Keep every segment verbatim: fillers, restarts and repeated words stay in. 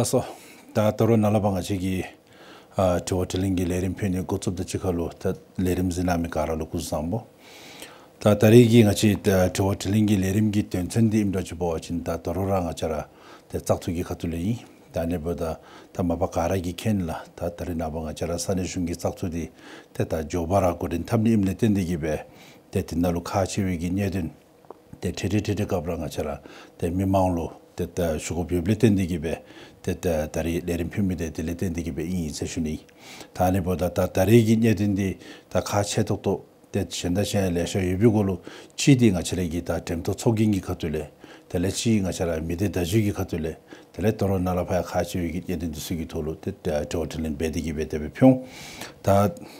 ལགས་སོ། ད་ད་རུང་ནཱ་ལས་ཕར་ང་བཅས་ཀྱི་ཨ་དྲི་བ་དྲིས་ལན་གྱི་ལས་རིམ་ཕུལ་ནི་འགོ་བཙུགསཔ་དང་གཅིག་ཁར་ལུ་ད་ལས་རིམ་གཟིགས་གནང་མི་ག་ར་ལུ་སྐུ་གཟུགས་བཟང་པོ། ད་ད་རེས་ཀྱི་ང་བཅས་ཨ་དྲི་བ་དྲིས་ལན་གྱི་ལས་རིམ་གྱི་དོན་ཚན་འདི་ཨིནམ་འདྲཝ་ཅིག་འབད་བ་ཅིན་ད་ད་རུང་ར་ང་བཅས་ར་ཏེ་བཙག་འཐུ་གི་ཁ་ཐུག་ལས་ཨིན། ད་ཨ་ནི་འབདཝ་ད་ད་མ་པ་ག་ར་གིས་མཁྱེན་ལགས། ད་ད་རེས་ནངས་པ་ང་བཅས་ར་ས་གནས་གཞུང་གི་བཙག་འཐུ་འདི་ཏེ་ད་མགྱོགས་པ་ར་འགོ་འདྲེན་འཐབ་ནི་ཨིནམ་ལས་བརྟེན་ཏེ་གིས་སྦེ་ཏེ་དེ་ནང་ལུ་ཁག་ཆེ་བའི་གི་གནད་དོན་ཏེ་འཕྲལ་འཕྲལ་འཕྲལ་འཕྲལ་སྐབས་ར་ང་བཅས་ར་ཏེ་མི་མང་ལུ་ཏེ་ད་ཞུ་དགོཔ་ཡོདཔ་ལས་བརྟེན་ཏེ་གིས་སྦེ་ཏེ་ད་ད་རེས་ལས་རིམ་ཕུལ་མི་འདི་དེ་ལས་བརྟེན་ཏེ་གིས་སྦེ་ཨིན་ཟེར་ཞུ་ནི། ད་ཨ་ནི་འབདཝ་ད་ད་ད་རེས་ཀྱི་གནད་དོན་འདི་ད་ཁག་ཆེ་ཏོག་ཏོ་ཏེ་གཞན་དང་གཞན་ལེ་ཤ་ཡོད་པའི་གུ་ལུ་གཅིག་འདི་ང་བཅས་ར་གི་ད་འགྲེམས་སྟོན་ཚོགས་རྒྱན་གྱི་ཁ་ཐུག་ལས་དེ་ལས་གཅིག་ང་བཅས་ར་མི་སྡེ་བརྡ་བརྒྱུད་ཀྱི་ཁ་ཐུག་ལས་དེ་ལས་ད་རུང་ནཱ་ལས་ཕར་ཡང་ཁག་ཆེ་བའི་གི་གནད་དོན་འདི་ཚུ་གི་ཐོག་ལུ་ཏེ་ད་དྲི་བ་དྲིས་ལན་འབད་དེ་གིས་སྦེ་དེ་སྦེ་ཕུལ་འོང་། ད་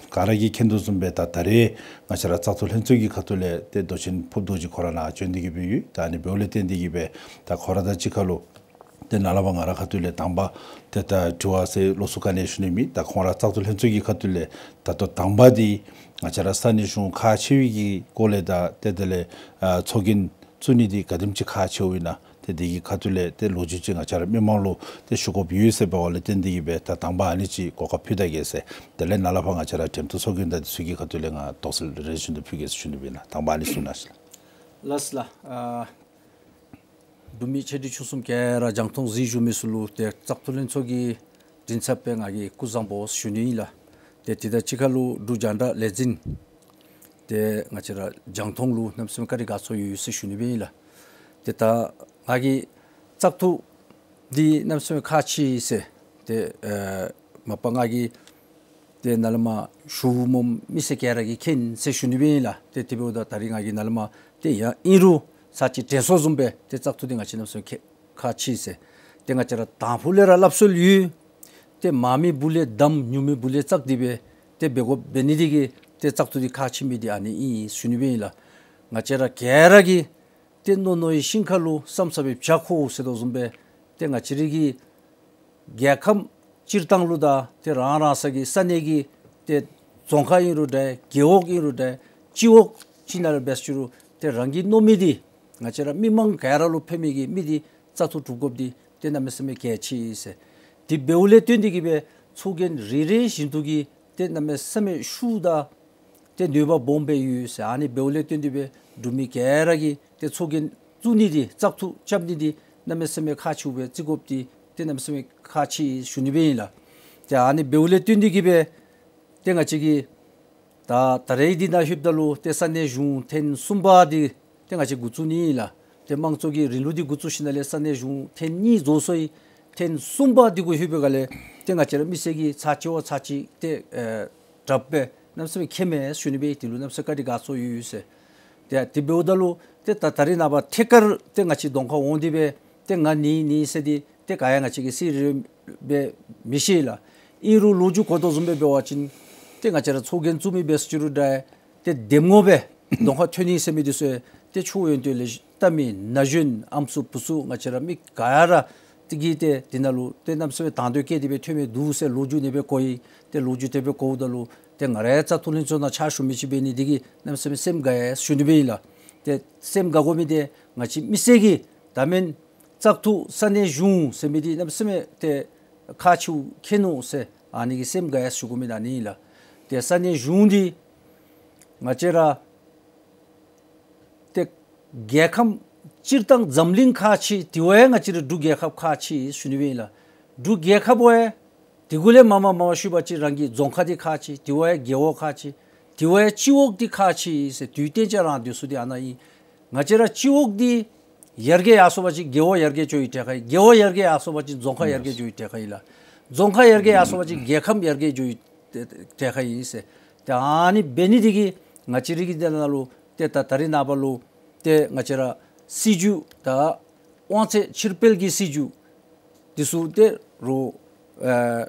ག་ར་གིས་མཁྱེན་དོ་བཟུམ་སྦེ་ད་ད་རེས་ང་བཅས་ར་བཙག་འཐུ་ལྷན་ཚོགས་ཀྱི་ཁ་ཐུག་ལས་ཏེ་མདོ་ཆེན་ཕུརཔ་རྡོ་རྗེ་ཁོ་ར་ནཱ་བྱོན་ཏེ་གིས་སྦེ་ཡོད། ད་ཨ་ནི་འབདཝ་ལས་བརྟེན་ཏེ་གིས་སྦེ་ད་ཁོ་ར་དང་གཅིག་ཁར་ལུ་ཏེ་ནཱ་ལས་ཕར་ང་རའི་ཁ་ཐུག་ལས་དང་པ་ཏེ་ད་དྲི་བ་ཟེར་ལོགས་སུ་ག་ནི་ཞུ་ནི་མེད། ད་ཁོང་ར་བཙག་འཐུ་ལྷན་ཚོགས་ཀྱི་ཁ་ཐུག་ལས་ད་ལྟོ་དང་པ་འདི་ང་བཅས་ར་ས་གནས་གཞུང་ཁག་ཆེ་བའི་གི་སྐོར་ལས་ད་ཏེ་དེ་ལས་ཨ་ཚོགས་རྒྱན་བཙུགས་ནི་འདི་ག་དེམ་ཅིག་ཁག་ཆེཝ་ཨིན་ན་ཏེ་དེ་གི་ཁ་ཐུག་ལས་ཏེ་ལོ་རྒྱུས་ཅིག་ང་བཅས་ར་མི་མང་ལུ་ཏེ་ཞུ་དགོཔ་ཡོད་ཟེར་འབདཝ་ལས་བརྟེན་ཏེ་གིས་སྦེ་ད་དང་པ་ཨ་ནི་ཅིག་གོ་སྐབས་ཕུལ་ད་གེ་ཟེར། དེ་ལས་ནཱ་ལས་ཕར་ང་བཅས་ར་འགྲེམས་སྟོན་ཚོགས་རྒྱན་དང་འདི་ཚུ་གི་ཁ་ཐུག་ལས་ང་དོགས་སེལ་རེ་ཞུ་འདི་ཕུལ་གེ་ཟེར་ཞུ་ནི་སྦེ་ཨིན་ལགས། དང་པ་ཨ་ནི་གསུང་གནང་ཞུ་ལགས། ལགས་སོ་ལགས། ཨ་འབྲུག་མི་ཆེ་འབྲིང་ཆུང་གསུམ་ག་ར་རྒྱང་མཐོང་གཟིགས་བཞུགས་མི་ཚུ་ལུ་ཏེ་བཙག་འཐུ་ལྷན་ཚོགས་ཀྱི་མགྲིན་ཚབ་སྦེ་ང་གིས་སྐུ་གཟུགས་བཟང་པོ་ཞུ་ནི་ཨིན་ལགས། ཏེ་དེ་དང་གཅིག་ཁར་ལུ་འབྲུག་རྒྱང་བསྒྲགས་ལས་འཛིན་ཏེ་ང་བཅས་ར་རྒྱང་མཐོང་ལུ་གནམ་མེད་ས་མེད་བཀའ་དྲིན་དགའ་ཚོར་ཡོད་ཟེར་ཞུ་ནི་སྦེ་ཨིན་ལགས། ཏེ་ད་ང་གིས་བཙག་འཐུ་འདི་གནམ་མེད་ས་མེད་ཁག་ཆེ་ཟེར་ཏེ་ཨ་མ་པ་ང་གིས་ཏེ་ནཱ་ལས་མར་ཞུ་མི་མི་སེར་ག་ར་གིས་མཁྱེན་ཟེར་ཞུ་ནི་སྦེ་ཨིན་ལགས། ཏེ་དེ་འབདཝ་ད་ད་རིས་ང་གིས་ནཱ་ལས་མར་ཏེ་ཡང་ཨིན་རུང་ཚར་གཅིག་དྲན་གསོ་བཟུམ་སྦེ་ཏེ་བཙག་འཐུ་འདི་ང་བཅས་གནམ་མེད་ས་མེད་ཁག་ཁག་ཆེ་ཟེར། ཏེ་ང་བཅས་ར་དང་ཕུ་ལས་ར་སླབ་སྲོལ་ཡོད། ཏེ་མང་མི་སྦུག་ལས་བསྡམ་ཉུང་མི་སྦུག་ལས་བཙག་འདི་སྦེ་ཏེ་འབད་དགོཔ་འབད་ནི་འདི་གིས་ཏེ་བཙག་འཐུ་འདི་ཁག་ཆེ་མི་འདི་ཨ་ནི་ཨིན་ཞུ་ནི་སྦེ་ཨིན་ལགས། ང་བཅས་ར་ག་ར་གིས་ཏེ་རྣོ་རྣོ་བའི་ཤིང་ཁ་ལུ་སམ་སམ་སྦེ་བྱག་ཁུ་ཟེར་དོ་བཟུམ་སྦེ་ཏེ་ང་བཅས་ར་གི་རྒྱལ་ཁམས་སྤྱིར་བཏང་ལུ་དང་ཏེ་རང་རང་ས་གི་ས་གནས་ཀྱི་ཏེ་རྫོང་ཁག་ཨིན་རུང་འདྲ་རྒེད་འོག་ཨིན་རུང་འདྲ་སྤྱི་འོག་ཅིག་ནང་ལུ་འབད་ཅི་རུང་ཏེ་རང་གི་མནོ་མི་འདི་ང་བཅས་ར་མི་མང་ག་ར་ལུ་ཕན་མི་གི་མི་འདི་བཙག་འཐུ་གྲུབ་དགོཔ་འདི་ཏེ་གནམ་མེད་ས་མེད་གལ་ཆེ་ཟེར། དེ་འབདཝ་ལས་བརྟེན་ཏེ་གིས་སྦེ་ཚོགས་རྒྱན་རེ་རེ་བཞིན་དུ་གིས་ཏེ་གནམ་མེད་ས་མེད་ཤུགས་དང་ཏེ་ནུས་པ་སྦོམ་སྦེ་ཡོད་ཟེར། ཨ་ནི་འབདཝ་ལས་བརྟེན་ཏེ་སྦེ་འབྲུག་མི་ག་ར་གིས་ཏེ་ཚོགས་རྒྱན་བཙུགས་ནི་འདི་བཙག་འཐུ་རྐྱབ་ནི་འདི་གནམ་མེད་ས་མེད་ཁག་ཆེཝ་སྦེ་བརྩི་དགོཔ་འདི་ཏེ་གནམ་མེད་ས་མེད་ཁག་ཆེ་ཞུ་ནི་སྦེ་ཨིན་ལགས། ཏེ་ཨ་ནི་འབདཝ་ལས་བརྟེན་ཏེ་གིས་སྦེ་ཏེ་ང་བཅས་ཀྱིས་ད་ད་རེས་འདི་ནང་ལྷོདཔ་ད་ལུ་ཏེ་ས་གནས་གཞུང་ཐེངས་གསུམ་པ་འདི་ཏེ་ང་བཅས་འགོ་བཙུགས་ནི་ཨིན་ལགས། ཏེ་དམངས་གཙོ་གི་རིང་ལུགས་འདི་འགོ་བཙུགས་ཞིནམ་ལས་ས་གནས་གཞུང་ཐེངས་གཉིས་རྫོགས་སོ་ཡི། ཐེངས་གསུམ་པ་འདི་གུ་ལྷོད་པའི་སྒང་ལས་ཏེ་ང་བཅས་ར་མི་སེར་གྱིས་ཚར་གཅིག་བ་ཚར་གཅིག་ཏེ་ཨེ་དྲགཔ་སྦེ་གནམ་མེད་ས་མེད་མཁྱེནམ་མས་ཞུ་ནི་སྦེ་དེ་ལུ་གནམ་མེད་ས་མེད་བཀའ་དྲིན་དགའ་ཚོར་ཡོད་ཟེར། ཏེ་དེ་འབདཝ་ད་ལུ་ཏེ་ད་ད་རེས་ནངས་པ་ཐད་ཀར་ཏེ་ང་བཅས་གདོང་ཁར་འོང་སྟེ་སྦེ་ཏེ་ང་ནི་ནི་ཟེར་འདི་ཏེ་ག་ཡང་ང་བཅས་ཀྱིས་གསལ་རི་རི་སྦེ་མི་ཤེས་ལགས། ཨིན་རུང་ལོ་རྒྱུས་གོ་དོ་བཟུམ་སྦེ་འབད་བ་ཅིན་ཏེ་ང་བཅས་ར་ཚོགས་རྒྱན་བཙུགས་མི་འབད་ཅི་རུང་འདྲ་ཏེ་འདེམས་ངོ་སྦེ་གདོང་ཁར་ཐོན་ནི་ཟེར་མི་འདི་ཚུ་ཏེ་ཆོས་ཡོན་ཏན་ལས་ལྟ་མི་ན་གཞོན་ཨམ་སྲུ་བུ་ཚུ་ང་བཅས་ར་མི་ག་ར་ཏེ་གིས་ཏེ་འདི་ནང་ལུ་ཏེ་གནམ་མེད་ས་མེད་དང་འདོད་བསྐྱེད་དེ་སྦེ་ཐོན་མི་འདུག་ཟེར་ལོ་རྒྱུས་ནང་སྦེ་གོ་ཡི། ཏེ་ལོ་རྒྱུས་དེ་སྦེ་གོཝ་ད་ལུ་ཏེ་ང་ར་ཡང་བཙག་འཐུ་ལྷན་ཚོགས་ནང་ཕྱག་ཞུ་མི་ཅིག་འབད་ནི་འདི་གིས་གནམ་མེད་ས་མེད་སེམས་དགའ་ཡི་ཞུ་ནི་སྦེ་ཨིན་ལགས། ཏེ་སེམས་དགའ་དགོ་མི་འདི་ང་བཅས་མི་སེར་གྱིས་ད་མེན་བཙག་འཐུ་ས་གནས་གཞུང་ཟེར་མི་འདི་གནམ་མེད་ས་མེད་ཏེ་ཁག་ཆེཝ་མཁྱེན་ནུག་ཟེར་ཨ་ནི་གིས་སེམས་དགའ་ཡི་ཞུ་དགོ་མི་ཨ་ནི་ཨིན་ལགས། ཏེ་ས་གནས་གཞུང་འདི་ང་བཅས་ར་ཏེ་རྒྱལ་ཁམས་སྤྱིར་བཏང་འཛམ་གླིང་ཁག་ཆེ། དེ་བ་ཡང་ང་བཅས་ར་འབྲུག་རྒྱལ་ཁབ་ཁག་ཆེ་ཞུ་ནི་སྦེ་ཨིན་ལགས། འབྲུག་རྒྱལ་ཁབ་བ་ཡང་དེ་གུ་ལས་མ་མ་མ་མ་ཞུ་བ་ཅིན་རང་གི་རྫོང་ཁག་འདི་ཁག་ཆེ། དེ་བ་ཡང་རྒེད་འོག་ཁག་ཆེ། དེ་བ་ཡང་སྤྱི་འོག་འདི་ཁག་ཆེ་ཟེར་དུས་གཏན་ཆ་རང་སྡོད་ས་འདི་ཨ་ནཱ་ཨིན། ང་བཅས་ར་སྤྱི་འོག་འདི་ཡར་རྒྱས་ཡར་སོང་བ་ཅིན་རྒེད་འོག་ཡར་རྒྱས་འགྱོ་བའི་གྲལ་ཁར་ཨིན། རྒེད་འོག་ཡར་རྒྱས་ཡར་སོང་བ་ཅིན་རྫོང་ཁག་ཡར་རྒྱས་འགྱོ་བའི་གྲལ་ཁར་ཨིན་ལགས། རྫོང་ཁག་ཡར་རྒྱས་ཡར་སོང་བ་ཅིན་རྒྱལ་ཁམས་ཡར་རྒྱས་འགྱོ་བའི་གྲལ་ཁར་ཨིན་ཟེར། ཏེ་ཨ་ནི་འབད་ནི་འདི་གིས་ང་བཅས་ར་གི་འདི་ནང་ལུ་ཏེ་ད་ད་རེས་ནངས་པ་ལུ་ཏེ་ང་བཅས་ར་སྲིད་བྱུས་ད་དབང་ཚད་ཕྱིར་སྤེལ་གྱི་སྲིད་བྱུས་འདི་ཚུ་ཏེ་རུང་ཨེ་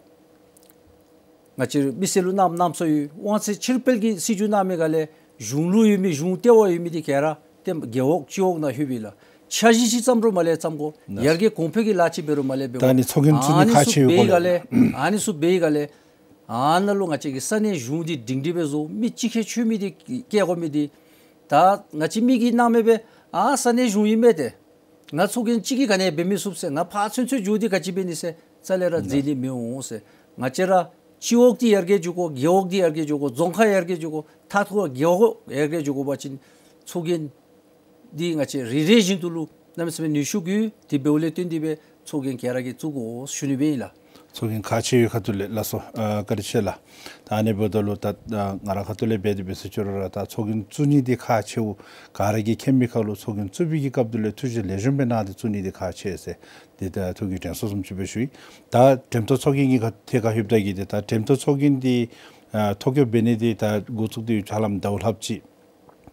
ང་བཅས་མི་སེར་ལུ་གནངམ་གནངམ་སོང་ཡོད། དབང་ཚད་ཕྱིར་སྤེལ་གྱི་སྲིད་བྱུས་གནང་མི་སྒང་ལས་གཞུང་ལུ་ཡོད་མི་གཞུང་ལྟེ་བ་ཡོད་མི་འདི་ག་ར་ཏེ་རྒེད་འོག་སྤྱི་འོག་ནང་ལྷོད་པས་ལགས། འཆར་གཞི་ཅིག་བརྩམ་རུང་མ་ལས་བརྩམ་དགོ། ཡར་རྒྱས་གོང་འཕེལ་གྱི་ལཱ་ཅིག་འབད་རུང་མ་ལས་འབད་དགོ། ད་ཨ་ནི་ཚོགས་རྒྱན་བཙུགས་ནི་ཁག་ཆེ་ཡོད་སྐོར་ལས། ཨ་ནི་ཚུ་འབད་སྒང་ལས་ཨ་ནི་ཚུ་འབད་སྒང་ལས་ཨ་ནཱ་ལུ་ང་བཅས་ཀྱི་ས་གནས་གཞུང་འདི་སྒྲིང་སྒྲི་སྦེ་བཟོ། མི་གཅིག་ཁར་ཆོད་མི་འདི་བཀལ་དགོ་མི་འདི་ད་ང་བཅས་མི་གིས་གནང་མི་སྦེ་ཨ་ས་གནས་གཞུང་ཨིན་མས་ཏེ། ང་ཚོགས་རྒྱན་གཅིག་གིས་ག་ནི་འབད་མི་ཚུགས་ཟེར། ང་ཕར་ཚུན་ཚོད་འགྱོ་སྟེ་ག་ཅི་འབད་ནི་ཟེར། རྩ་ལས་ར་མཛད་ནི་མི་འོང་ཟེར། ང་བཅས་ར་སྤྱི་འོག་འདི་ཡར་རྒྱས་འགྱོ་དགོ། རྒེད་འོག་འདི་ཡར་རྒྱས་འགྱོ་དགོ། རྫོང་ཁག་ཡར་རྒྱས་འགྱོ་དགོ། མཐའ་ཐུག་རྒེད་འོག་ཡར་རྒྱས་འགྱོ་དགོ་པ་ཅིན་ཚོགས་རྒྱན་འདི་ང་བཅས་རེ་རེ་བཞིན་དུ་ལུ་གནམ་མེད་ས་མེད་ནུས་ཤུགས་ཡོད། དེ་འབདཝ་ལས་བརྟེན་ཏེ་སྦེ་ཚོགས་རྒྱན་ག་ར་གིས་བཙུགས་དགོ་ཞུ་ནི་སྦེ་ཨིན་ལགས། ཚོགས་རྒྱན་ཁག་ཆེ་བའི་ཁ་ཐུག་ལས་ལགས་སོ། ཨ་བཀའ་དྲིན་ཆེ་ལགས། ད་ཨ་ནི་འབདཝ་ད་ལུ་ད་ཨ་ང་ར་ཁ་ཐུག་ལས་འབད་དེ་འབད་ཟེར་ཞུ་རུང་ར་ད་ཚོགས་རྒྱན་བཙུགས་ནི་འདི་ཁག་ཆེཝ་ག་ར་གིས་མཁྱེན་མི་ཁར་ལུ་ཚོགས་རྒྱན་བཙུགས་པའི་གི་སྐབས་འདི་ལུ་ཐུགས་རྗེ་ལེགས་ཤོམ་སྦེ་གནང་སྟེ་བཙུགས་ནི་འདི་ཁག་ཆེ་ཟེར། འདི་ད་ཐུགས་ཀྱི་དྲན་གསོ་བཟུམ་ཅིག་སྦེ་ཞུ་ཡི། ད་འགྲེམས་སྟོན་ཚོགས་རྒྱན་གྱི་ཁ་ཐད་ཁར་ལྷོདཔ་ད་གི་འདི་ད་འགྲེམས་སྟོན་ཚོགས་རྒྱན་འདི་ཨ་ཐོ་བཀོད་འབད་ནི་འདི་ད་འགོ་བཙུགས་ཏེ་ཧ་ལམ་ཟླཝ་ལྷགཔ་ཅིག།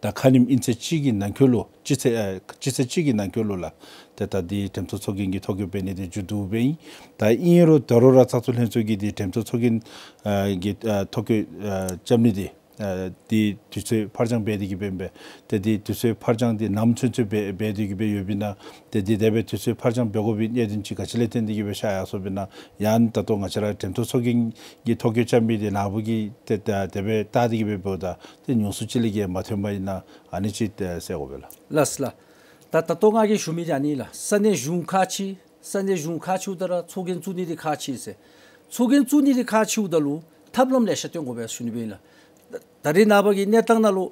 ད་ཁ་ཉིནམ་ཨིན་ཚེས་གཅིག་གི་ནང་འཁོད་ལུ་སྤྱི་ཚེས་ཨ་སྤྱི་ཚེས་གཅིག་གི་ནང་འཁོད་ལུ་ལགས། ཏེ་ད་འདི་འགྲེམས་སྟོན་ཚོགས་རྒྱན་གྱི་ཐོ་བཀོད་འབད་ནི་འདི་མཇུག་བསྡུཝ་སྦེ་ཨིན། ད་ཨིན་རུང་ད་རུང་ར་བཙག་འཐུ་ལྷན་ཚོགས་ཀྱིས་འདི་འགྲེམས་སྟོན་ཚོགས་རྒྱན་ཨ་གི་ཨ་ཐོ་བཀོད་ཨ་རྐྱབ་ནི་འདི་ཨ་འདི་དུས་ཚོད་ཕར་འགྱངས་འབད་དེ་གི་སྦེ་ཨིན་པས། ཏེ་འདི་དུས་ཚོད་ཕར་འགྱངས་འདི་ནམ་ཚུན་ཚོད་འབད་འབད་དེ་གི་སྦེ་ཡོདཔ་ཨིན་ན། ཏེ་འདི་དེ་སྦེ་དུས་ཚོད་ཕར་འགྱངས་འབད་དགོ་པའི་གནད་དོན་ཅིག་ག་ཅི་ལས་བརྟེན་ཏེ་གི་སྦེ་ཤར་ཡར་སོཔ་ཨིན་ན། ཡང་ད་ལྟོ་ང་བཅས་ར་འགྲེམས་སྟོན་ཚོགས་རྒྱན་གྱི་ཐོ་བཀོད་རྐྱབ་མི་འདི་ནཱ་བུ་གིས་ཏེ་ད་དེ་སྦེ་བལྟ་སྟེ་གི་སྦེ་འབདཝ་ད་ཏེ་ཉུང་སུ་ཅིག་ལས་བརྒལ་མ་ཐོན་པ་ཨིན་ན། ཨ་ནི་ཅིག་ཏེ་གསལ་དགོ་པས་ལགས། ལགས་སོ་ལགས། ད་ད་ལྟོ་ང་གིས་ཞུ་མི་འདི་ཨ་ནི་ལགས། ས་གནས་གཞུང་ཁག་ཆེ་ས་གནས་གཞུང་ཁག་ཆེཝ་ད་ར་ཚོགས་རྒྱན་བཙུགས་ནི་འདི་ཁག་ཆེ་ཟེར། ཚོགས་རྒྱན་བཙུགས་ནི་འདི་ཁག་ཆེཝ་ད་ལུ་ཐབས་ལམ་ལེ་ཤ་སྟོན་དགོ་པས་ཞུ་ནི་སྦེ་ཨིན་ལགས། ད་རེས་ནངས་པ་གི་གནས་སྟངས་ནང་ལུ་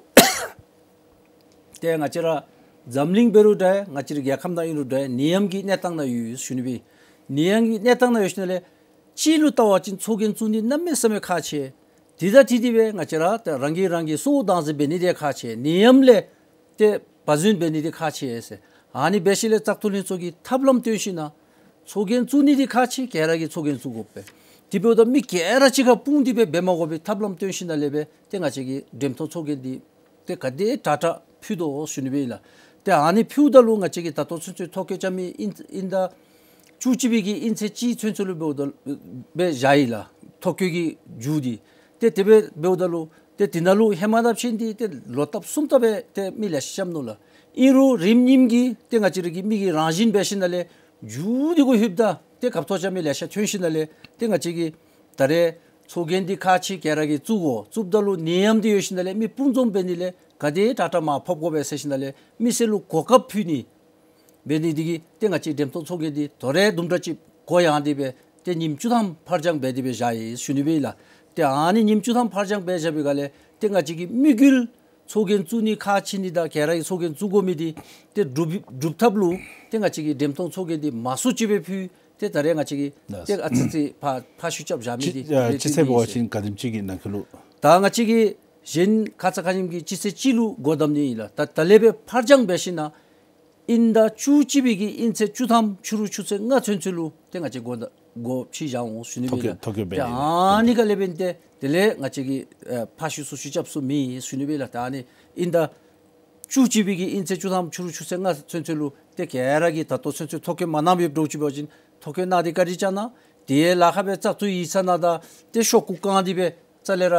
ཏེ་ང་བཅས་ར་འཛམ་གླིང་འབད་རུང་འདྲ་ང་བཅས་རའི་རྒྱལ་ཁབ་ནང་ཨིན་རུང་འདྲ་ནད་ཡམས་ཀྱི་གནས་སྟངས་ནང་ཡོད་ཞུ་ནི་སྦེ། ནད་ཡམས་ཀྱི་གནས་སྟངས་ནང་ཡོད་ཞིནམ་ལས་སྤྱི་ལུ་བལྟ་བ་ཅིན་ཚོགས་རྒྱན་བཙུགས་ནི་གནམ་མེད་ས་མེད་ཁག་ཆེ། དེ་དང་འཁྲིལ་ཏེ་སྦེ་ང་བཅས་ར་ཏེ་རང་གིས་རང་གི་གསོ་བ་དྭངས་གསལ་འབད་ནི་འདི་ཁག་ཆེ། ནད་ཡམས་ལས་ཏེ་བ་ཟུན་འབད་ནི་འདི་ཁག་ཆེ་ཟེར། ཨ་ནི་འབད་ཞིནམ་ལས་བཙག་འཐུ་ལྷན་ཚོགས་ཀྱིས་ཐབས་ལམ་སྟོན་ཞིནམ་ལས་ཚོགས་རྒྱན་བཙུགས་ནི་འདི་ཁག་ཆེ། ག་ར་གིས་ཚོགས་རྒྱན་བཙུགས་དགོ་པས། དེ་འབདཝ་ད་མི་ག་ར་གཅིག་ཁར་སྤུངས་ཏེ་སྦེ་འབད་མ་དགོ་པའི་ཐབས་ལམ་སྟོན་ཞིནམ་ལས་སྦེ་ཏེ་ང་བཅས་ཀྱིས་འགྲེམས་སྟོན་ཚོགས་རྒྱན་འདི་ཏེ་ག་དེ་དྲག་དྲག་ཕུལ་དོ་ཞུ་ནི་སྦེ་ཨིན་ལགས། ཏེ་ཨ་ནི་ཕུལཝ་ད་ལུ་ང་བཅས་ཀྱིས་ད་ལྟོ་ཚུན་ཚོད་ཐོ་བཀོད་རྐྱབ་མི་ཨིན་ཨིན་ཟླ་བཅུ་གཅིག་པའི་གི་ཨིན་ཚེས་གཅིག་ཚུན་ཚོད་ལུ་འབདཝ་ད་སྦེ་བཞག་ཡི་ལགས། ཐོ་བཀོད་ཀྱི་མཇུག་འདི། ཏེ་དེ་སྦེ་འབདཝ་ད་ལུ་ཏེ་དེ་ནང་ལུ་ཧེ་མ་དང་ཕྱད་དེ་ཏེ་ལོག་ལྟབ་གསུམ་ལྟབ་སྦེ་ཏེ་མི་ལེ་ཤ་རྐྱབ་ནུག་ལགས། ཨིན་རུང་རིམ་གཉིསམ་གྱིས་ཏེ་ང་བཅས་ར་གི་མི་གི་རང་བཞིན་འབད་ཞིནམ་ལས་མཇུག་འདི་གུ་ལྷོདཔ་ད་ཏེ་ཁ་ཐོག་རྐྱབ་མི་ལེ་ཤ་ཐོན་ཞིནམ་ལས་ཏེ་ང་བཅས་ཀྱིས་ད་རེས་ཚོགས་རྒྱན་འདི་ཁག་ཆེ། ག་ར་གིས་བཙུགས་དགོ། བཙུགསཔ་ད་ལུ་ནད་ཡམས་འདི་ཡོད་ཞིནམ་ལས་མི་སྤུངས་འཛོམས་འབད་ནི་ལས་ག་དེ་དྲག་དྲག་མར་ཕབ་དགོ་པས་ཟེར་ཞིནམ་ལས་མི་སེར་ལུ་གོ་སྐབས་ཕུལ་ནི་འབད་ནི་འདི་གིས་ཏེ་ང་བཅས་འགྲེམས་སྟོན་ཚོགས་རྒྱན་འདི་དོ་རུང་དུམ་གྲ་ཅིག་གུ་ཡངས་ཏེ་སྦེ་ཏེ་ཉིནམ་བཅུ་ཐམ་ཕར་འགྱངས་འབད་དེ་སྦེ་བཞག་ཡི་ཞུ་ནི་སྦེ་ཨིན་ལགས། ཏེ་ཨ་ནི་ཉིནམ་བཅུ་ཐམ་ཕར་འགྱངས་འབད་བཞག་པའི་སྒང་ལས་ཏེ་ང་བཅས་ཀྱི་དམིགས་ཡུལ་ཚོགས་རྒྱན་བཙུགས་ནི་ཁག་ཆེ་ནི་དང་ག་ར་གིས་ཚོགས་རྒྱན་བཙུགས་དགོ་མི་འདི་ཏེ་སྒྲུབ་སྒྲུབ་ཐབས་ལུ་ཏེ་ང་བཅས་ཀྱིས་འགྲེམས་སྟོན་ཚོགས་རྒྱན་འདི་མང་སུ་ཅིག་སྦེ་ཕུལ། ཏེ་ད་རེས་ང་བཅས་ཀྱིས་ཏེ་ཨ་ཙི་ཙི་ཕར་ཕར་བཤུད་རྐྱབ་བཞག་མི་འདི་སྤྱི་ཨ་སྤྱི་ཚེས་འབད་བ་ཅིན་ག་དེམ་ཅིག་གི་ནང་འཁོད་ལུ། ད་ང་བཅས་ཀྱིས་གཞན་ཁ་ཙ་ཁ་ཉིནམ་གྱི་སྤྱི་ཚེས་གཅིག་ལུ་སྒོ་བསྡམ་ནི་ཨིན་ལགས། ད་ད་ལས་སྦེ་ཕར་འགྱངས་འབད་ཞིནམ་ལས་ཨིན་ཟླ་བཅུ་གཅིག་པའི་གི་ཨིན་ཚེས་བཅུ་ཐམ་ཕྱི་རུ་ཆུ་ཚོད་ལྔ་ཚུན་ཚོད་ལུ་ཏེ་ང་བཅས་སྒོ་བསྡམ་སྒོ་ཕྱེ་བཞག་འོང་ཞུ་ནི་སྦེ་ཨིན་ལགས། ཐོ་བཀོད་འབད་ནི་ཨ་ནི་ག་ལས་འབད་ནི་ཏེ་དེ་ལས་ང་བཅས་ཀྱིས་ཨ་ཕར་བཤུད་ཚུར་བཤུད་རྐྱབ་ས་མེད་ཞུ་ནི་སྦེ་ཨིན་ལགས། ད་ཨ་ནི་ཨིན་ཟླ་བཅུ་གཅིག་པའི་གི་ཨིན་ཚེས་བཅུ་ཐམ་ཕྱི་རུ་ཆུ་ཚོད་ལྔ་ཚུན་ཚོད་ལུ་ཏེ་ག་ར་གིས་ད་ལྟོ་ཚུན་ཚོད་ཐོ་བཀོད་མ་གནང་མི་འདྲཝ་ཅིག་འབད་བ་ཅིན་ཐོ་བཀོད་གནང་སྟེ་བཀའ་དྲིན་བསྐྱང་གནང་། དེ་ལཱ་ཁག་སྦེ་བཙག་འཐུ་ཡིག་ཚང་ནང་དང་ཏེ་ཤོག་གུ་བཀང་སྟེ་སྦེ་རྩ་ལས་ར་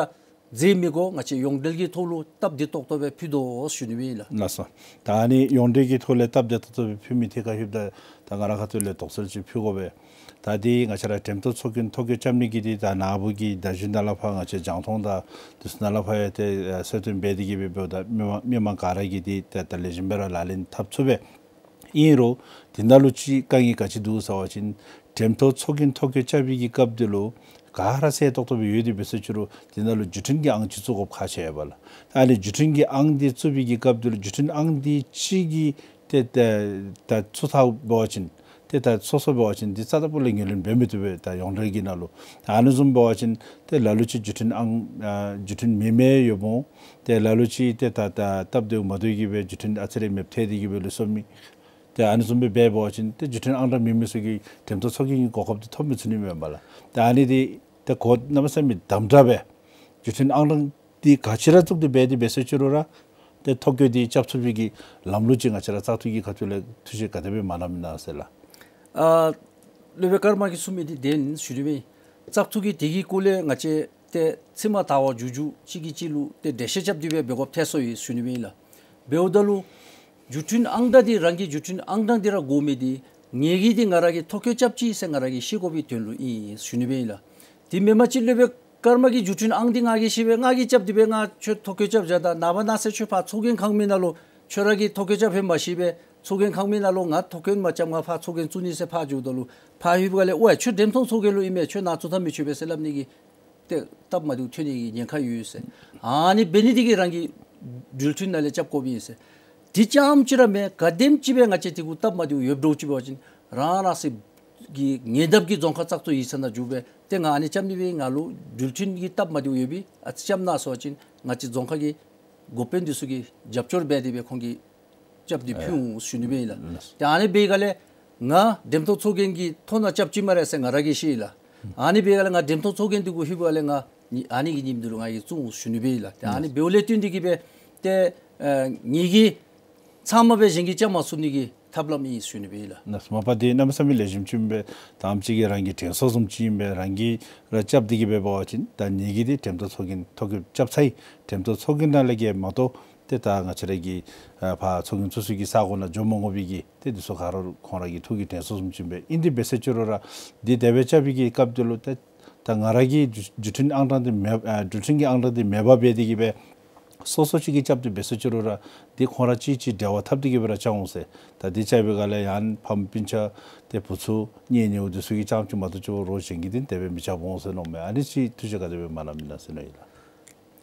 མཛད་མི་དགོ། ང་བཅས་ཡོངས་འབྲེལ་གྱི་ཐོག་ལུ་སྟབས་བདེ་ཏོག་ཏོ་སྦེ་ཕུལ་དོ་ཞུ་ནི་སྦེ་ཨིན་ལགས། ལགས་སོ། ད་ཨ་ནི་ཡོངས་འབྲེལ་གྱི་ཐོག་ལས་སྟབས་བདེ་ཏོག་ཏོ་སྦེ་ཕུལ་མི་ཐད་ཁར་ལྷོདཔ་ད་ད་ང་ར་ཁ་ཐུག་ལས་དོགས་སེལ་ཅིག་ཕུལ་དགོ་པས། ད་འདི་ང་བཅས་ར་འགྲེམས་སྟོན་ཚོགས་རྒྱན་ཐོ་བཀོད་རྐྱབ་ནི་གི་འདི་ད་ནཱ་བུ་གིས་ད་གཞུང་ནང་ལས་ཕར་ང་བཅས་རྒྱང་མཐོང་དང་དུས་ཚོད་ནང་ལས་ཕར་ཡང་ཏེ་ཨ་གསལ་སྟོན་འབད་དེ་གི་སྦེ་འབདཝ་ད་མི་མང་མི་མང་ག་ར་གིས་འདི་ཏེ་ད་ལེགས་ཤོམ་སྦེ་ར་ལག་ལེན་འཐབ་ཚུགས་པས། ཨིན་རུང་དེ་ནང་ལུ་ཅིག་དཀའ་ངལ་ག་ཅི་འདུག་ཟེར་བ་ཅིན་འགྲེམས་སྟོན་ཚོགས་རྒྱན་ཐོ་བཀོད་རྐྱབ་པའི་གི་སྐབས་འདི་ལུ་ག་ར་གསལ་ཏོག་ཏོ་སྦེ་ཡོད་དེ་འབད་ཟེར་ཞུ་རུང་དེ་ནང་ལུ་བརྒྱུད་འཕྲིན་གྱི་ཨང་ཅིག་བཙུགས་དགོཔ་ཁག་ཆེ་བས་ལགས། ཨ་ནི་བརྒྱུད་འཕྲིན་གྱི་ཨང་འདི་བཙུགས་པའི་གི་སྐབས་འདི་ལུ་བརྒྱུད་འཕྲིན་ཨང་འདི་གཅིག་གིས་ཏེ་ད་ད་ཚུགས་ཚརཝ་འབད་བ་ཅིན་ཏེ་ད་སོ་སོ་འབད་བ་ཅིན་འདི་རྩ་དང་པོ་ལས་ངོས་ལེན་འབད་མི་བཏུབ་པས། ད་ཡོངས་འབྲེལ་གྱི་ནང་ལུ་ཨ་ནི་བཟུམ་འབད་བ་ཅིན་ཏེ་ལ་ལུ་ཅིག་བརྒྱུད་འཕྲིན་ཨང་ཨ་བརྒྱུད་འཕྲིན་མེད་མི་ཡོདཔ་འོང་། ཏེ་ལ་ལུ་ཅིག་ཏེ་ད་ད་སྟབས་བདེཝ་མ་བདེཝ་གིས་སྦེ་བརྒྱུད་འཕྲིན་ཨ་ཙི་རེ་མེདཔ་ཐལ་ཏེ་གི་སྦེ་ལུས་སོ་མི། ཏེ་ཨ་ནི་བཟུམ་སྦེ་འབད་བ་ཅིན་ཏེ་བརྒྱུད་འཕྲིན་ཨང་གྲངས་མེད་མི་ཚུ་གིས་འགྲེམས་སྟོན་ཚོགས་རྒྱན་གྱི་གོ་སྐབས་འདི་ཐོབ་མི་ཚུགས་ནི་མས་པ་ལགས། ཏེ་ཨ་ནི་འདི་ཏེ་གོ་གནམ་མེད་ས་མེད་དམ་དྲག་སྦེ་བརྒྱུད་འཕྲིན་ཨང་གྲངས་འདི་ག་ཅི་ར་བཙུགས་ཏེ་འབད་དེ་འབད་ཟེར་ཞུ་རུང་ར་ཏེ་ཐོ་བཀོད་འདི་རྐྱབ་ཚུགས་པའི་གི་ལམ་ལུགས་ཅིག་ང་བཅས་ར་བཙག་འཐུ་གི་ཁ་ཐུག་ལས་ཐུགས་བཞེད་ག་དེ་སྦེ་མ་གནངམ་ཨིན་ན་ཟེར་ལགས། ཨ་སློབ་དཔོན་ཀརྨ་གིས་གསུངས་མི་འདི་བདེན་ཞུ་ནི་སྦེ་ཨིན། བཙག་འཐུ་གི་དེ་གི་སྐོར་ལས་ང་བཅས་ཏེ་ཚུན་མ་ད་བར་མཇུག་མཇུག་གཅིག་གིས་གཅིག་ལུ་ཏེ་འགྲེལ་བཤད་རྐྱབ་སྟེ་སྦེ་འབད་དགོཔ་ཐལ་སོ་ཡི་ཞུ་ནི་སྦེ་ཨིན་ལགས། འབདཝ་ད་ལུ་བརྒྱུད་འཕྲིན་ཨང་གྲངས་འདི་རང་གི་བརྒྱུད་འཕྲིན་ཨང་གྲངས་འདི་ར་དགོ་མི་འདི་ངེ་གི་འདི་ང་ར་གིས་ཐོ་བཀོད་རྐྱབ་ཅི་ཟེར་ང་ར་གིས་ཤེས་དགོ་པའི་དོན་ལུ་ཨིན་ཞུ་ནི་སྦེ་ཨིན་ལགས། དེ་མེན་པ་ཅིན་སློབ་དཔོན་ཀརྨ་གི་བརྒྱུད་འཕྲིན་ཨང་འདི་ང་གིས་ཤེས་པས། ང་གིས་རྐྱབ་སྟེ་སྦེ་ང་ཁྱོད་ཐོ་བཀོད་རྐྱབ་བཞག་ད་ནངས་པ་གནངས་ཚེ་ཁྱོད་ཕར་ཚོགས་རྒྱན་ཁང་མི་ནང་ལུ་ ཁྱོད་ར་གིས་ཐོ་བཀོད་རྐྱབ་ཕན་མ་ཤེས་པས། ཚོགས་རྒྱན་ཁང་མིག་ནང་ལུ་ང་ཐོ་བཀོད་མ་རྐྱབ། ང་ཕར་ཚོགས་རྒྱན་བཙུགས་ནི་ཟེར་ཕར་འགྱོཝ་ད་ལུ་ཕར་ལྷོདཔ་ད་ལས་ཝའེ་ཁྱོད་འགྲེམས་སྟོན་ཚོགས་རྒྱན་ལུ་ཨིན་མས། ཁྱོད་ནཱ་བཙུགས་ཐབས་མི་ཆོག་པས་ཟེར་སླབ་ནི་གི་ཏེ་སྟབས་མ་བདེཝ་ཐོན་ནི་གི་ཉེན་ཁ་ཡོད་ཟེར། ཨ་ནི་འབད་ནི་འདི་གིས་རང་གི་འགྲུལ་འཕྲིན་ནང་ལས་རྐྱབ་དགོཔ་ཨིན་ཟེར། དེ་རྐྱངམ་ཅིག་ར་མེན། ག་དེམ་ཅིག་སྦེ་ང་བཅས་དེ་གུ་སྟབས་མ་བདེཝ་ཡོདཔ་འདྲཝ་ཅིག་འབད་བ་ཅིན་རང་རང་སོའི་གི་ཉེ་འདབས་ཀྱི་རྫོང་ཁག་བཙག་འཐུ་ཡིག་ཚང་ནང་འགྱོ་སྦེ་ཏེ་ང་ཨ་ནི་རྐྱབ་ནི་སྦེ་ང་ལུ་འགྲུལ་འཕྲིན་གྱི་སྟབས་མ་བདེཝ་ཡོད་པས། ཨ་ཙི་རྐྱབ་གནང་ཟེར་བ་ཅིན་ང་བཅས་རྫོང་ཁག་གི་འགོ་དཔོན་འདི་ཚུ་གིས་རྒྱབ་སྐྱོར་འབད་དེ་སྦེ་ཁོང་གིས་རྐྱབ་སྟེ་ཕུལ་འོང་ཞུ་ནི་སྦེ་ཨིན་ལགས། ཏེ་ཨ་ནི་འབད་བའི་སྒང་ལས་ང་འགྲེམས་སྟོན་ཚོགས་རྒྱན་གྱི་ཐོག་ནང་རྐྱབ་ཅི་སྨ་རེ་ཟེར་ང་ར་གིས་ཤེས་ལགས། ཨ་ནི་འབད་བའི་སྒང་ལས་ང་འགྲེམས་སྟོན་ཚོགས་རྒྱན་འདི་གུ་ལྷོདཔ་ད་ལས་ང་ཨ་ནི་གི་ཉིནམ་འདི་ལུ་ང་གིས་བཙུགས་འོང་ཞུ་ནི་སྦེ་ཨིན་ལགས། ཏེ་ཨ་ནི་འབདཝ་ལས་བརྟེན་ཏེ་གིས་སྦེ་ཏེ་ཨ་ངེ་གི་ཚབ་མ་སྦེ་གཞན་གྱིས་རྐྱབ་མ་ཚུགས་ནི་གི་ཐབས་ལམ་ཨིན་ཞུ་ནི་སྦེ་ཨིན་ལགས། ནཱ་མ་པ་འདི་གནམ་མེད་ས་མེད་ལེགས་ཤོམ་ཅིག་ཨིན་པས། ད་ཨ་ནེམ་ཅིག་གིས་རང་གི་དྲན་གསོ་བཟུམ་ཅིག་ཨིན་པས། རང་གིས་ར་རྐྱབ་སྟེ་གིས་སྦེ་འབད་བ་ཅིན་ད་ངེ་གི་འདི་འགྲེམས་སྟོན་ཚོགས་རྒྱན་ཐོ་བཀོད་རྐྱབ་ཚར་ཡི། འགྲེམས་སྟོན་ཚོགས་རྒྱན་ནང་ལས་ཀྱི་མ་གཏོགས་ཏེ་ད་ང་བཅས་ར་གི་ཨ་ཕར་ཚོགས་རྒྱན་བཙུགས་སའི་གི་ས་གོ་ནང་འགྱོ་མ་དགོ་པའི་གི་ཏེ་འདི་ཚུ་ག་ར་ཁོང་ར་གི་ཐུགས་ཀྱི་དྲན་གསོ་བཟུམ་ཅིག་ཨིན་པས། ཨིན་ཏེ་འབད་ཟེར་ཅི་རུང་ར་འདི་དེ་སྦེ་རྐྱབ་པའི་གི་སྐབས་འདི་ལུ་ཏེ་ད་ང་ར་གི་བརྒྱུད་བརྒྱུད་འཕྲིན་ཨང་གྲངས་འདི་མེད་ཨ་བརྒྱུད་འཕྲིན་གྱི་ཨང་གྲངས་འདི་མེདཔ་འབད་དེ་གིས་སྦེ་སོ་སོ་ཅིག་གིས་རྐྱབ་སྟེ་འབད་ཟེར་ཅི་རུང་ར་འདི་ཁོང་ར་གཅིག་གཅིག་འབྲེལ་བ་འཐབ་སྟེ་གིས་སྦེ་ར་རྐྱབ་འོང་ཟེར། ད་འདི་རྐྱབ་པའི་སྒང་ལས་ཡང་ཕམ་སྤུན་ཆ་ཏེ་བུ་ཚུ་གཉེན་ཉེཝ་འདི་ཚུ་གིས་རྐྱབ་ཅི་མ་གཏོགས་ཅིག་རོགས་གཞན་གྱིས་འདི་དེ་སྦེ་མི་རྐྱབ་འོང་ཟེར་མནོཝ་མས། ཨ་ནི་ཅིག་ཐུགས་བཞེད་ག་དེ་སྦེ་མ་གནངམ་ཨིན་ན་ཟེར་མནོ་ཡི་ལགས།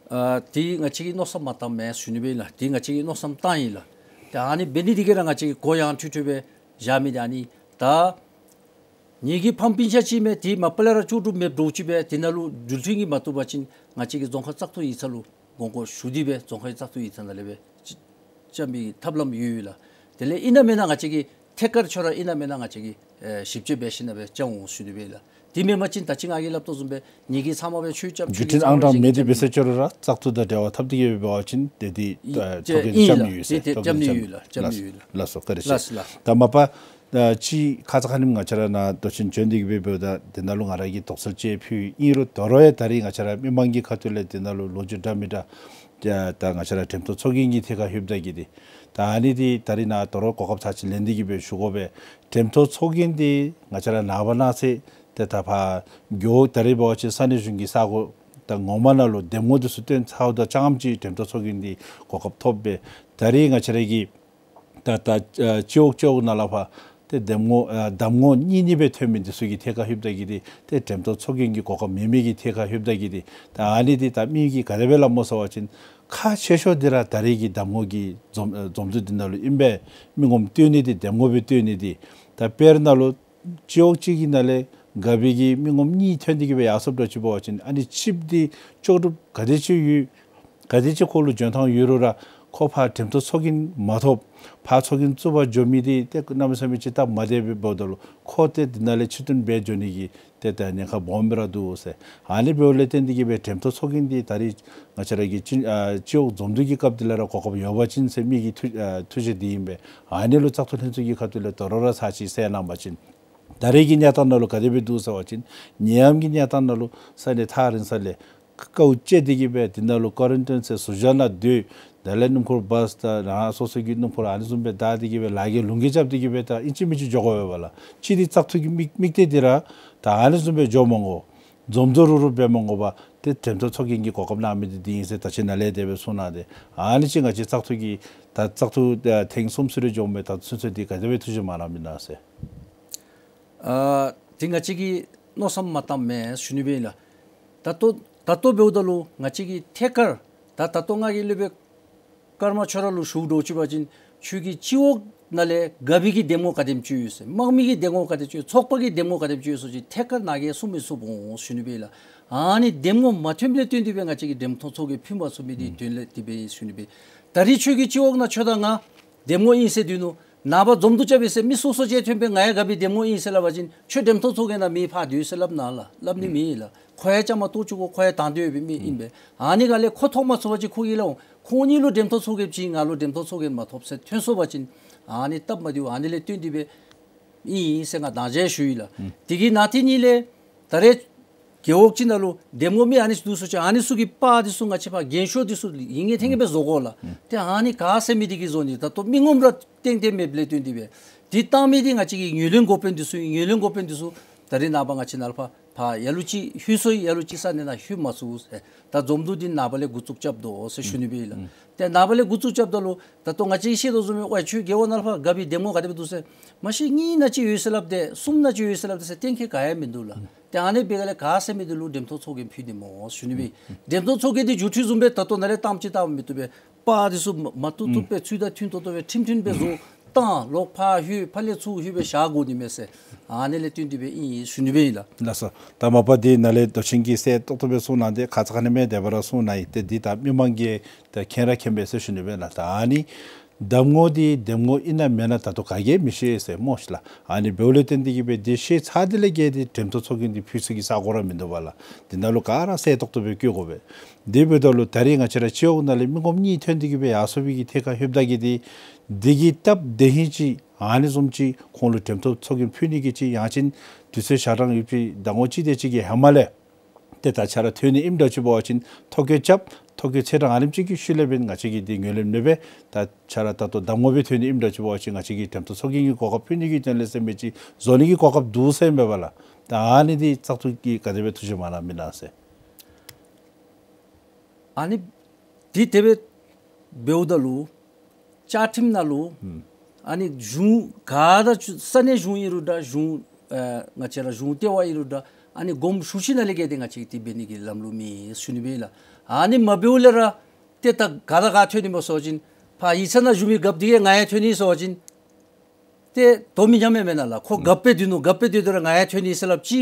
ཨ་འདི་ང་བཅས་ཀྱིས་མནོ་བསམ་མ་བཏངམ་མས་ཞུ་ནི་སྦེ་ཨིན་ལགས། འདི་ང་བཅས་ཀྱིས་མནོ་བསམ་བཏང་ཡི་ལགས། ཏེ་ཨ་ནི་འབད་ནི་འདི་གིས་ར་ང་བཅས་ཀྱིས་གོ་ཡངས་ཐོལ་ཐོལ་སྦེ་བཞག་མི་འདི་ཨ་ནི་ད་ངེ་གི་ཕམ་སྤུན་ཆ་ཅིག་མས། དེ་མ་པ་ལས་ར་ལྕོགས་གྲུབ་མེདཔ་འདྲཝ་ཅིག་སྦེ་དེ་ནང་ལུ་འགྲུལ་འཕྲིན་གྱིས་མ་བཏུབ་པ་ཅིན་ང་བཅས་ཀྱི་རྫོང་ཁག་བཙག་འཐུ་ཡིག་ཚང་ལུ་དགོངས་སྐོར་ཞུ་སྟེ་སྦེ་རྫོང་ཁག་བཙག་འཐུ་ཡིག་ཚང་ནང་ལས་སྦེ་ཅིག་རྐྱབ་པའི་ཐབས་ལམ་ཡོད་ཡོད་ལགས། དེ་ལས་ཨིན་ན་མེན་ན་ང་བཅས་ཀྱིས་ཐད་ཀར་ཁྱོད་ར་ཨིན་ན་མེན་ན་ང་བཅས་ཀྱིས་ཨེ་ཞིབ་དཔྱད་འབད་ཞིནམ་ལས་སྦེ་རྐྱབ་འོང་ཞུ་ནི་སྦེ་ཨིན་ལགས། དེ་མེན་པ་ཅིན་ད་ཅི་ང་གིས་སླབ་དོ་བཟུམ་སྦེ་ངེ་གི་ཚབ་མ་སྦེ་ཁྱོད་རྐྱབ་བརྒྱུད་འཕྲིན་ཨང་གྲངས་མེད་དེ་འབད་ཟེར་ཅི་རུང་ར་བཙག་འཐུ་དང་འབྲེལ་བ་འཐབ་སྟེ་གིས་འབད་བ་ཅིན་ཏེ་འདི་ཨེ་ཨེ་ཨེ་ཨིན་ལགས། ཐོ་བཀོད་འདི་རྐྱབ་ནི་ཡོད་ཟེར། ཏེ་ཐོ་བཀོད་འདི་རྐྱབ་ནི་ཡོད་ལགས། རྐྱབ་ནི་ཡོད་ལགས། ལགས་སོ་བཀའ་དྲིན་ཆེ། ལགས་ལགས། ད་མ་པ་ད་ཅི་ཁ་ཙ་ཁ་ཉིནམ་ང་བཅས་ར་ནཱ་མདོ་ཆེན་བྱོན་ཏེ་གིས་སྦེ་འབདཝ་ད་དེ་ནང་ལུ་ང་ར་གིས་དོགས་སེལ་ཅིག་ཕུལ་ཡི། ཨིན་རུང་དོ་རུང་ཡང་ད་རིས་ང་བཅས་ར་མི་མང་གི་ཁ་ཐུག་ལས་དེ་ནང་ལུ་ལོ་རྒྱུས་འདྲ་མི་འདྲ་ད་ད་ང་བཅས་ར་འགྲེམས་སྟོན་ཚོགས་རྒྱན་གྱི་ཐད་ཁར་ལྷོདཔ་ད་གིས་འདི་ད་ཨ་ནི་འདི་ད་རིས་ནཱ་དོ་རུང་གོ་སྐབས་ཚར་ཅིག་ལེན་ཏེ་གིས་སྦེ་ཞུ་དགོ་པས། འགྲེམས་སྟོན་ཚོགས་རྒྱན་འདི་ང་བཅས་ར་ནངས་པ་གནངས་ཚེ་ཏེ་ད་ཕར་འགྱོ་ད་རིས་འབད་བ་ཅིན་ས་གནས་གཞུང་གི་ས་གོ་ད་ངོ་མ་ནང་ལུ་འདེམས་ངོ་འདི་ཚུ་བཏོན་ཚརཝ་ད་ཙམ་ཅིག་འགྲེམས་སྟོན་ཚོགས་རྒྱན་འདི་གོ་སྐབས་ཐོབ་པས། ད་རིས་ང་བཅས་ར་གི་ད་ད་ཨ་སྤྱི་འོག་སྤྱི་འོག་ནང་ལས་ཕར་ཏེ་འདེམས་ངོ་ཨ་གདམ་ངོ་གཉིས་གཉིས་སྦེ་ཐོན་མི་འདི་ཚུ་གི་ཐད་ཁར་ལྷོདཔ་ད་གིས་འདི་ཏེ་འགྲེམས་སྟོན་ཚོགས་རྒྱན་གྱི་གོ་སྐབས་མེད་མི་གི་ཐད་ཁར་ལྷོདཔ་ད་གིས་འདི་ད་ཨ་ནི་འདི་ད་མི་གིས་ག་དེ་སྦེ་སླབ་སྨོ་ཟེར་བ་ཅིན་ཁག་ཆེ་ཤོས་འདི་ར་ད་རིས་ཀྱི་གདམ་ངོ་གི་འཛོམས་ཨ་འཛོམས་འདུ་འདི་ནང་ལུ་ཨིན་པས། མི་ངོམ་བཏོན་ནི་འདི་འདེམས་ངོ་སྦེ་བཏོན་ནི་འདི་ད་དཔེར་ན་ལུ་སྤྱི་འོག་གཅིག་གི་ནང་ལས་ག་པའི་གི་མི་ངོམ་གཉིས་ཐོན་ཏེ་གིས་སྦེ་ཡར་སོངམ་འདྲཝ་ཅིག་འབད་བ་ཅིན་ཨ་ནི་གཅིགཔོ་འདི་ལྕོགས་གྲུབ་ག་དེ་ཅིག་ཡོད་ག་དེ་ཅིག་ཁོ་ལུ་འཇོན་ཐང་ཡོད་རུང་ར་ཁོ་ཕར་འགྲེམས་སྟོན་ཚོགས་རྒྱན་མ་ཐོབ་ཕར་ཚོགས་རྒྱན་བཙུགས་པར་འགྱོ་མི་འདི་ཏེ་གནམ་མེད་ས་མེད་ཅིག་སྟབས་མ་བདེཝ་འབདཝ་ད་ལུ་ཁོ་ཏེ་འདི་ནང་ལས་ཕྱིར་འཐོན་འབད་འགྱོ་ནི་གི་ཏེ་ད་ཉེན་ཁ་སྦོམ་སྦེ་ར་འདུག་ཟེར། ཨ་ནི་འབདཝ་ལས་བརྟེན་ཏེ་གིས་སྦེ་འགྲེམས་སྟོན་ཚོགས་རྒྱན་འདི་ད་རིས་ང་བཅས་ར་གི་སྤྱི་ཨ་སྤྱི་འོག་འཛོམས་འདུ་གི་སྐབས་འདི་ལས་ར་གོ་སྐབས་ཡོད་པ་ཅིན་ཟེར་མི་གི་ཐུགས་ཨ་ཐུགས་བཞེད་འདི་ཨིན་པས། ཨ་ནི་ལུ་བཙག་འཐུ་ལྷན་ཚོགས་ཀྱི་ཁ་ཐུག་ལས་དོ་རུང་ར་ཚར་ཅིག་གསལ་གནང་པ་ཅིན་ད་རེས་ཀྱི་གནས་སྟངས་ནང་ལུ་ག་དེ་སྦེ་འདུག་ཟེར་བ་ཅིན་ནད་ཡམས་ཀྱི་གནས་སྟངས་ནང་ལུ་ས་གནས་ཐག་རིང་ས་ལས་དཀའཝ་སྤྱད་དེ་གིས་སྦེ་འདི་ནང་ལུ་ཀོ་རན་ཊིན་ཟེར་ཟུར་བཞག་ནང་སྡོད། དེ་ལས་སྣུམ་འཁོར་བཱས་དང་རང་སོ་སོ་གི་སྣུམ་འཁོར་ཨ་ནི་བཟུམ་སྦེ་བདའ་སྟེ་གིས་སྦེ་ལཱ་གི་ལུང་གིས་རྐྱབ་སྟེ་གིས་སྦེ་ད་ཨིན་ཅི་མིན་ཅི་འགྱོ་དགོ་པས་ལགས། གཅིག་འདི་བཙག་འཐུ་གི་དམིགས་དམིགས་གཏད་འདི་ར་ད་ཨ་ནི་བཟུམ་སྦེ་འགྱོ་མ་དགོ་པར་འཛོམས་འདུ་རུབ་རུབ་འབད་མ་དགོ་པར་ཏེ་འགྲེམས་སྟོན་ཚོགས་རྒྱན་གྱི་གོ་སྐབས་གནང་མི་འདི་འདི་ཨིན་ཟེར་ད་ཅི་ནཱ་ལས་དེ་སྦེ་གསུངས་གནང་སྟེ། ཨ་ནི་ཅིག་ང་བཅས་བཙག་འཐུ་གི་ད་བཙག་འཐུ་ཨ་ཐེངས་གསུམ་ཚུན་རེ་འགྱོཝ་མས། ད་ཚུན་ཚོད་འདི་ག་དེ་སྦེ་ཐུགས་བཞེད་གནང་གནངམ་ཨིན་ན་ཟེར། ཨ་འདི་ང་བཅས་ཀྱིས་མནོ་བསམ་མ་བཏངམ་མས་ཞུ་ནི་སྦེ་ཨིན་ལགས། ད་ལྟོ་ད་ལྟོ་འབདཝ་ད་ལུ་ང་བཅས་ཀྱིས་ཐད་ཀར་ད་ད་ལྟོ་ང་གིས་སློབ་དཔོན་ཀརྨ་ཁྱོད་ར་ལུ་ཞུཝ་འདྲཝ་ཅིག་འབད་བ་ཅིན་ཁྱོད་ཀྱི་སྤྱི་འོག་ནང་ལས་ག་པའི་གི་འདེམས་ངོ་ག་དེམ་ཅིག་ཡོད་ཟེར་དམངས་མི་གི་འདེམས་ངོ་ག་དེམ་ཅིག་ཡོད་ཚོགས་པ་གི་འདེམས་ངོ་ག་དེམ་ཅིག་ཡོད་ཟེར་ཅིག་ཐད་ཀར་ནཱ་གིས་གསུང་མི་ཚུགས་འོང་ཞུ་ནི་སྦེ་ཨིན་ལགས། ཨ་ནི་འདེམས་ངོ་མ་ཐོནམ་ལས་བརྟེན་ཏེ་སྦེ་ང་བཅས་ཀྱིས་འགྲེམས་སྟོན་ཚོགས་རྒྱན་ཕུལ་མ་ཚུགས་མི་འདི་དོན་ལས་དེ་སྦེ་ཨིན་ཞུ་ནི་སྦེ། ད་རིས་ཁྱོད་ཀྱི་སྤྱི་འོག་ནང་ཁྱོད་དང་ང་འདེམས་ངོ་ཨིན་ཟེར་སྡོད་ནུག། ནངས་པ་འཛོམས་འདུ་རྐྱབ་པའི་ཚེ་མི་སོ་སོ་ཅིག་ཐོན་སྦེ་ང་ཡང་ག་པའི་འདེམས་ངོ་ཨིན་ཟེར་སླབ་པ་ཅིན་ཁྱོད་འགྲེམས་སྟོན་ཚོགས་རྒྱན་ནང་མེད་ཕར་སྡོད་ཟེར་སླབ་ནི་ལགས། སླབ་ནི་མེད་ལགས། ཁོ་ཡང་བཅའ་མར་གཏོགས་བཅུག་དགོ། ཁོ་ཡང་དང་འདོད་ཡོད་པའི་མི་ཨིན་པས། ཨ་ནི་སྒང་ལས་ཁོ་ཐོབ་མ་ཚུགས་པ་ཅིན་ཁོ་གིས་སླབ་འོང་། ཁོང་གཉིས་ལུ་འགྲེམས་སྟོན་ཚོགས་རྒྱན་བྱིན། ང་ལུ་འགྲེམས་སྟོན་ཚོགས་རྒྱན་མ་ཐོབ་ཟེར་ཐོན་སོང་པ་ཅིན་ཨ་ནི་སྟབས་མ་བདེཝ་ཨ་ནི་ལས་བརྟེན་ཏེ་སྦེ་ཨིན་ཟེར་ང་དང་ཅིག་ཞུ་ཡི་ལགས། དེ་གི་ནང་དེ་གཉིས་ལས་ད་རེས་རྒེད་འོག་ཅིག་ནང་ལུ་འདེམས་ངོ་མི་ཨ་ནི་ཚུ་འདུག་ཟེར་ཅི། ཨ་ནི་ཚུ་གི་པར་འདི་ཚུ་ང་བཅས་ཕར་རྒྱན་ཤོག་འདི་ཚུ་ཡིན་ངེས་ཐེངས་ངེས་སྦེ་བཟོ་དགོ་ལགས། ཏེ་ཨ་ནི་ག་ཟེར་མི་འདི་གིས་བཟོ་ནི། ད་ལྟོ་མི་ངོམ་ར་ཏན་ཏན་མེདཔ་ལས་བརྟེན་ཏེ་སྦེ་འདི་བཏང་མི་འདི་ང་བཅས་ཀྱི་ངོས་ལེན་འགོ་དཔོན་འདི་ཚུ་ཨིན། ངོས་ལེན་འགོ་དཔོན་འདི་ཚུ་ད་རིས་ནངས་པ་ང་བཅས་ནཱ་ལས་ཕར་ ཕར་ལ་ལུ་ཅིག་ལྷོད་སོ་ཡི། ལ་ལུ་ཅིག་ས་གནས་ནང་ལྷོད་མ་ཚུགས་ཟེར། ད་འཛོམས་འདུ་འདི་ནངས་པ་ལས་འགོ་བཙུགས་རྐྱབ་དོ་ཟེར་ཞུ་ནི་སྦེ་ཨིན་ལགས། ཏེ་ནངས་པ་ལས་འགོ་བཙུགས་རྐྱབ་ད་ལུ་ད་ལྟོ་ང་བཅས་ཀྱིས་ཤེས་དོ་བཟུམ་སྦེ་ཝའི་ཁྱོད་རྒེད་འོག་ནང་ལུ་ཕར་རྒཔོ་གི་འདེམས་ངོ་ག་དེ་སྦེ་འདུག་ཟེར། མ་གཞི་གཉིས་ནང་ཅིག་ཡོད་ཟེར་སླབ་སྟེ་གསུམ་ནང་ཅིག་ཡོད་ཟེར་སླབ་སྟེ་ཟེར་གཏན་འཁེལ་ག་ཡང་མིན་འདུག་ལགས། ཏེ་ཨ་ནི་འབད་ག་ལས་ག་ཟེར་མི་འདི་ལུ་འགྲེམས་སྟོན་ཚོགས་རྒྱན་ཕུལ་ནི་སྨོ་ཞུ་ནི་སྦེ་ཨིན། འགྲེམས་སྟོན་ཚོགས་རྒྱན་འདི་མཇུག་མཐུད་བཟུམ་སྦེ་ད་ལྟོ་ནཱ་ལས་བཏངམ་ཅིག་བཏང་མི་བཏུབ་པས། པར་འདི་ཚུ་མ་མ་བཏུབ་བཏུབ་སྦེ་ཚུལ་དང་མཐུན་ཏོག་ཏོ་སྦེ་ཁྲིམས་མཐུན་སྦེ་བཟོ་བཏང་ལོག་ཕར་ལྷོད་ཕར་ལས་ཚུར་ལྷོད་སྦེ་བཞག་དགོ་ནི་མས་ཟེར། ཨ་ནི་ལས་བརྟེན་ཏེ་སྦེ་ཨིན་ཞུ་ནི་སྦེ་ཨིན་ལགས། ལགས་སོ། ད་མ་པ་འདི་ནཱ་ལས་མདོ་ཆེན་གྱིས་གསལ་ཏོག་ཏོ་སྦེ་གསུངས་གནང་སྟེ་ཁ་ཙ་ཁ་ཉིནམ་དེ་སྦེ་ར་གསུངས་གནང་ཡི། ཏེ་འདི་ད་མི་མང་གིས་ད་མཁྱེན་ར་མཁྱེན་པས་ཟེར་ཞུ་ནི་སྦེ་ཨིན་ལགས། ད་ཨ་ནི་འདེམས་ངོ་འདི་འདེམས་ངོ་ཨིན་ན་མེན་ན་ད་ལྟོ་ག་གིས་མི་ཤེས་ཟེར་སྨོ་ཤི་ལགས། ཨ་ནི་འབདཝ་ལས་བརྟེན་ཏེ་གིས་སྦེ་འདི་ཤེས་ཚར་དེ་ལས་བརྒལ་ཏེ་འགྲེམས་སྟོན་ཚོགས་རྒྱན་འདི་ཕུལ་ས་གི་ས་གོ་ར་མིན་འདུག་པ་ལགས། འདི་ནང་ལུ་ག་ར་གསལ་ཏོག་ཏོ་སྦེ་བཀོད་དགོ་པས། དེ་འབདཝ་ད་ལུ་ད་རེས་ང་བཅས་ར་སྤྱི་འོག་ནང་ལས་མི་ངོམ་གཉིས་ཐོན་ཏེ་གིས་སྦེ་ཡར་སོང་བའི་གི་ཐད་ཁར་ལྷོདཔ་ད་གི་འདི་འདི་གི་སྟབས་བདེ་ཧིང་ཅིག་ཨ་ནི་བཟུམ་ཅིག་ཁོང་ལུ་འགྲེམས་སྟོན་ཚོགས་རྒྱན་ཕུལ་ནི་གི་ཅིག་ཡང་ཅིན་དུས་ཚོད་ཞག་གྲངས་ཡོད་པའི་ཟླ་ངོ་གཅིག་དེ་ཅིག་གི་ཧེ་མ་ལས་ཏེ་ད་ཁྱོད་ར་ཐོན་ནི་ཨིནམ་འདྲཝ་ཅིག་འབད་བ་ཅིན་ཐོ་བཀོད་རྐྱབ། ཐོ་བཀོད་ཚེས་གྲངས་ཨ་ནེམ་ཅིག་གི་ཤུལ་ལས་འབདན་ང་བཅས་ཀྱིས་འདི་ངོས་ལེན་མེད་པས། ད་ཁྱོད་ར་ད་ལྟོ་གདམ་ངོ་སྦེ་ཐོན་ནི་ཨིནམ་འདྲཝ་ཅིག་འབད་བ་ཅིན་ང་བཅས་ཀྱིས་འགྲེམས་སྟོན་ཚོགས་རྒྱན་གྱི་གོ་སྐབས་ཕུལ་ནི་གི་དོན་ལས་ཟེར་མི་ཅིག་བཟོ་ནི་གི་གོ་སྐབས་འདུག་ཟེར་མས་པ་ལགས། ད་ཨ་ནི་འདི་བཙག་འཐུ་གིས་ག་དེ་སྦེ་ཐུགས་བཞེད་མ་གནང་མི་གནང་ཟེར། ཨ་ནི་འདི་དེ་སྦེ་འབདཝ་ད་ལུ་བཅའ་ཁྲིམས་ནང་ལུ་ཨ་ནི་གཞུང་ག་དང་ས་གནས་གཞུང་ཨིན་རུང་འདྲ་གཞུང་ཨ་ང་བཅས་ར་གཞུང་ལྟེ་བ་ཨིན་རུང་འདྲ་ཨ་ནི་དགོངསམ་ཞུ་ཞིནམ་ལས་བརྒལ་ཏེ་ང་བཅས་ཀྱིས་འདི་འབད་ནི་གི་ལམ་ལུགས་མེད་ཞུ་ནི་སྦེ་ཨིན་ལགས། ཨ་ནི་མ་འབདཝ་ལས་ར་ཏེ་ད་ག་དང་ག་ཐོན་ནི་སྨོ་ཟེར་བ་ཅིན་ཕར་ཡིག་ཚང་ནང་བཞུགས་མི་རྒཔོ་འདི་གིས་ང་ཡང་ཐོན་ནི་ཟེར་བ་ཅིན་ཏེ་དོ་མི་མཉམ་མས་མེན་ན་ལགས། ཁོ་རྒཔོ་སྦེ་སྡོད་ནུག། རྒཔོ་སྦེ་སྡོད་དེ་ར་ང་ཡང་ཐོན་ནི་ཟེར་སླབ་ཅི།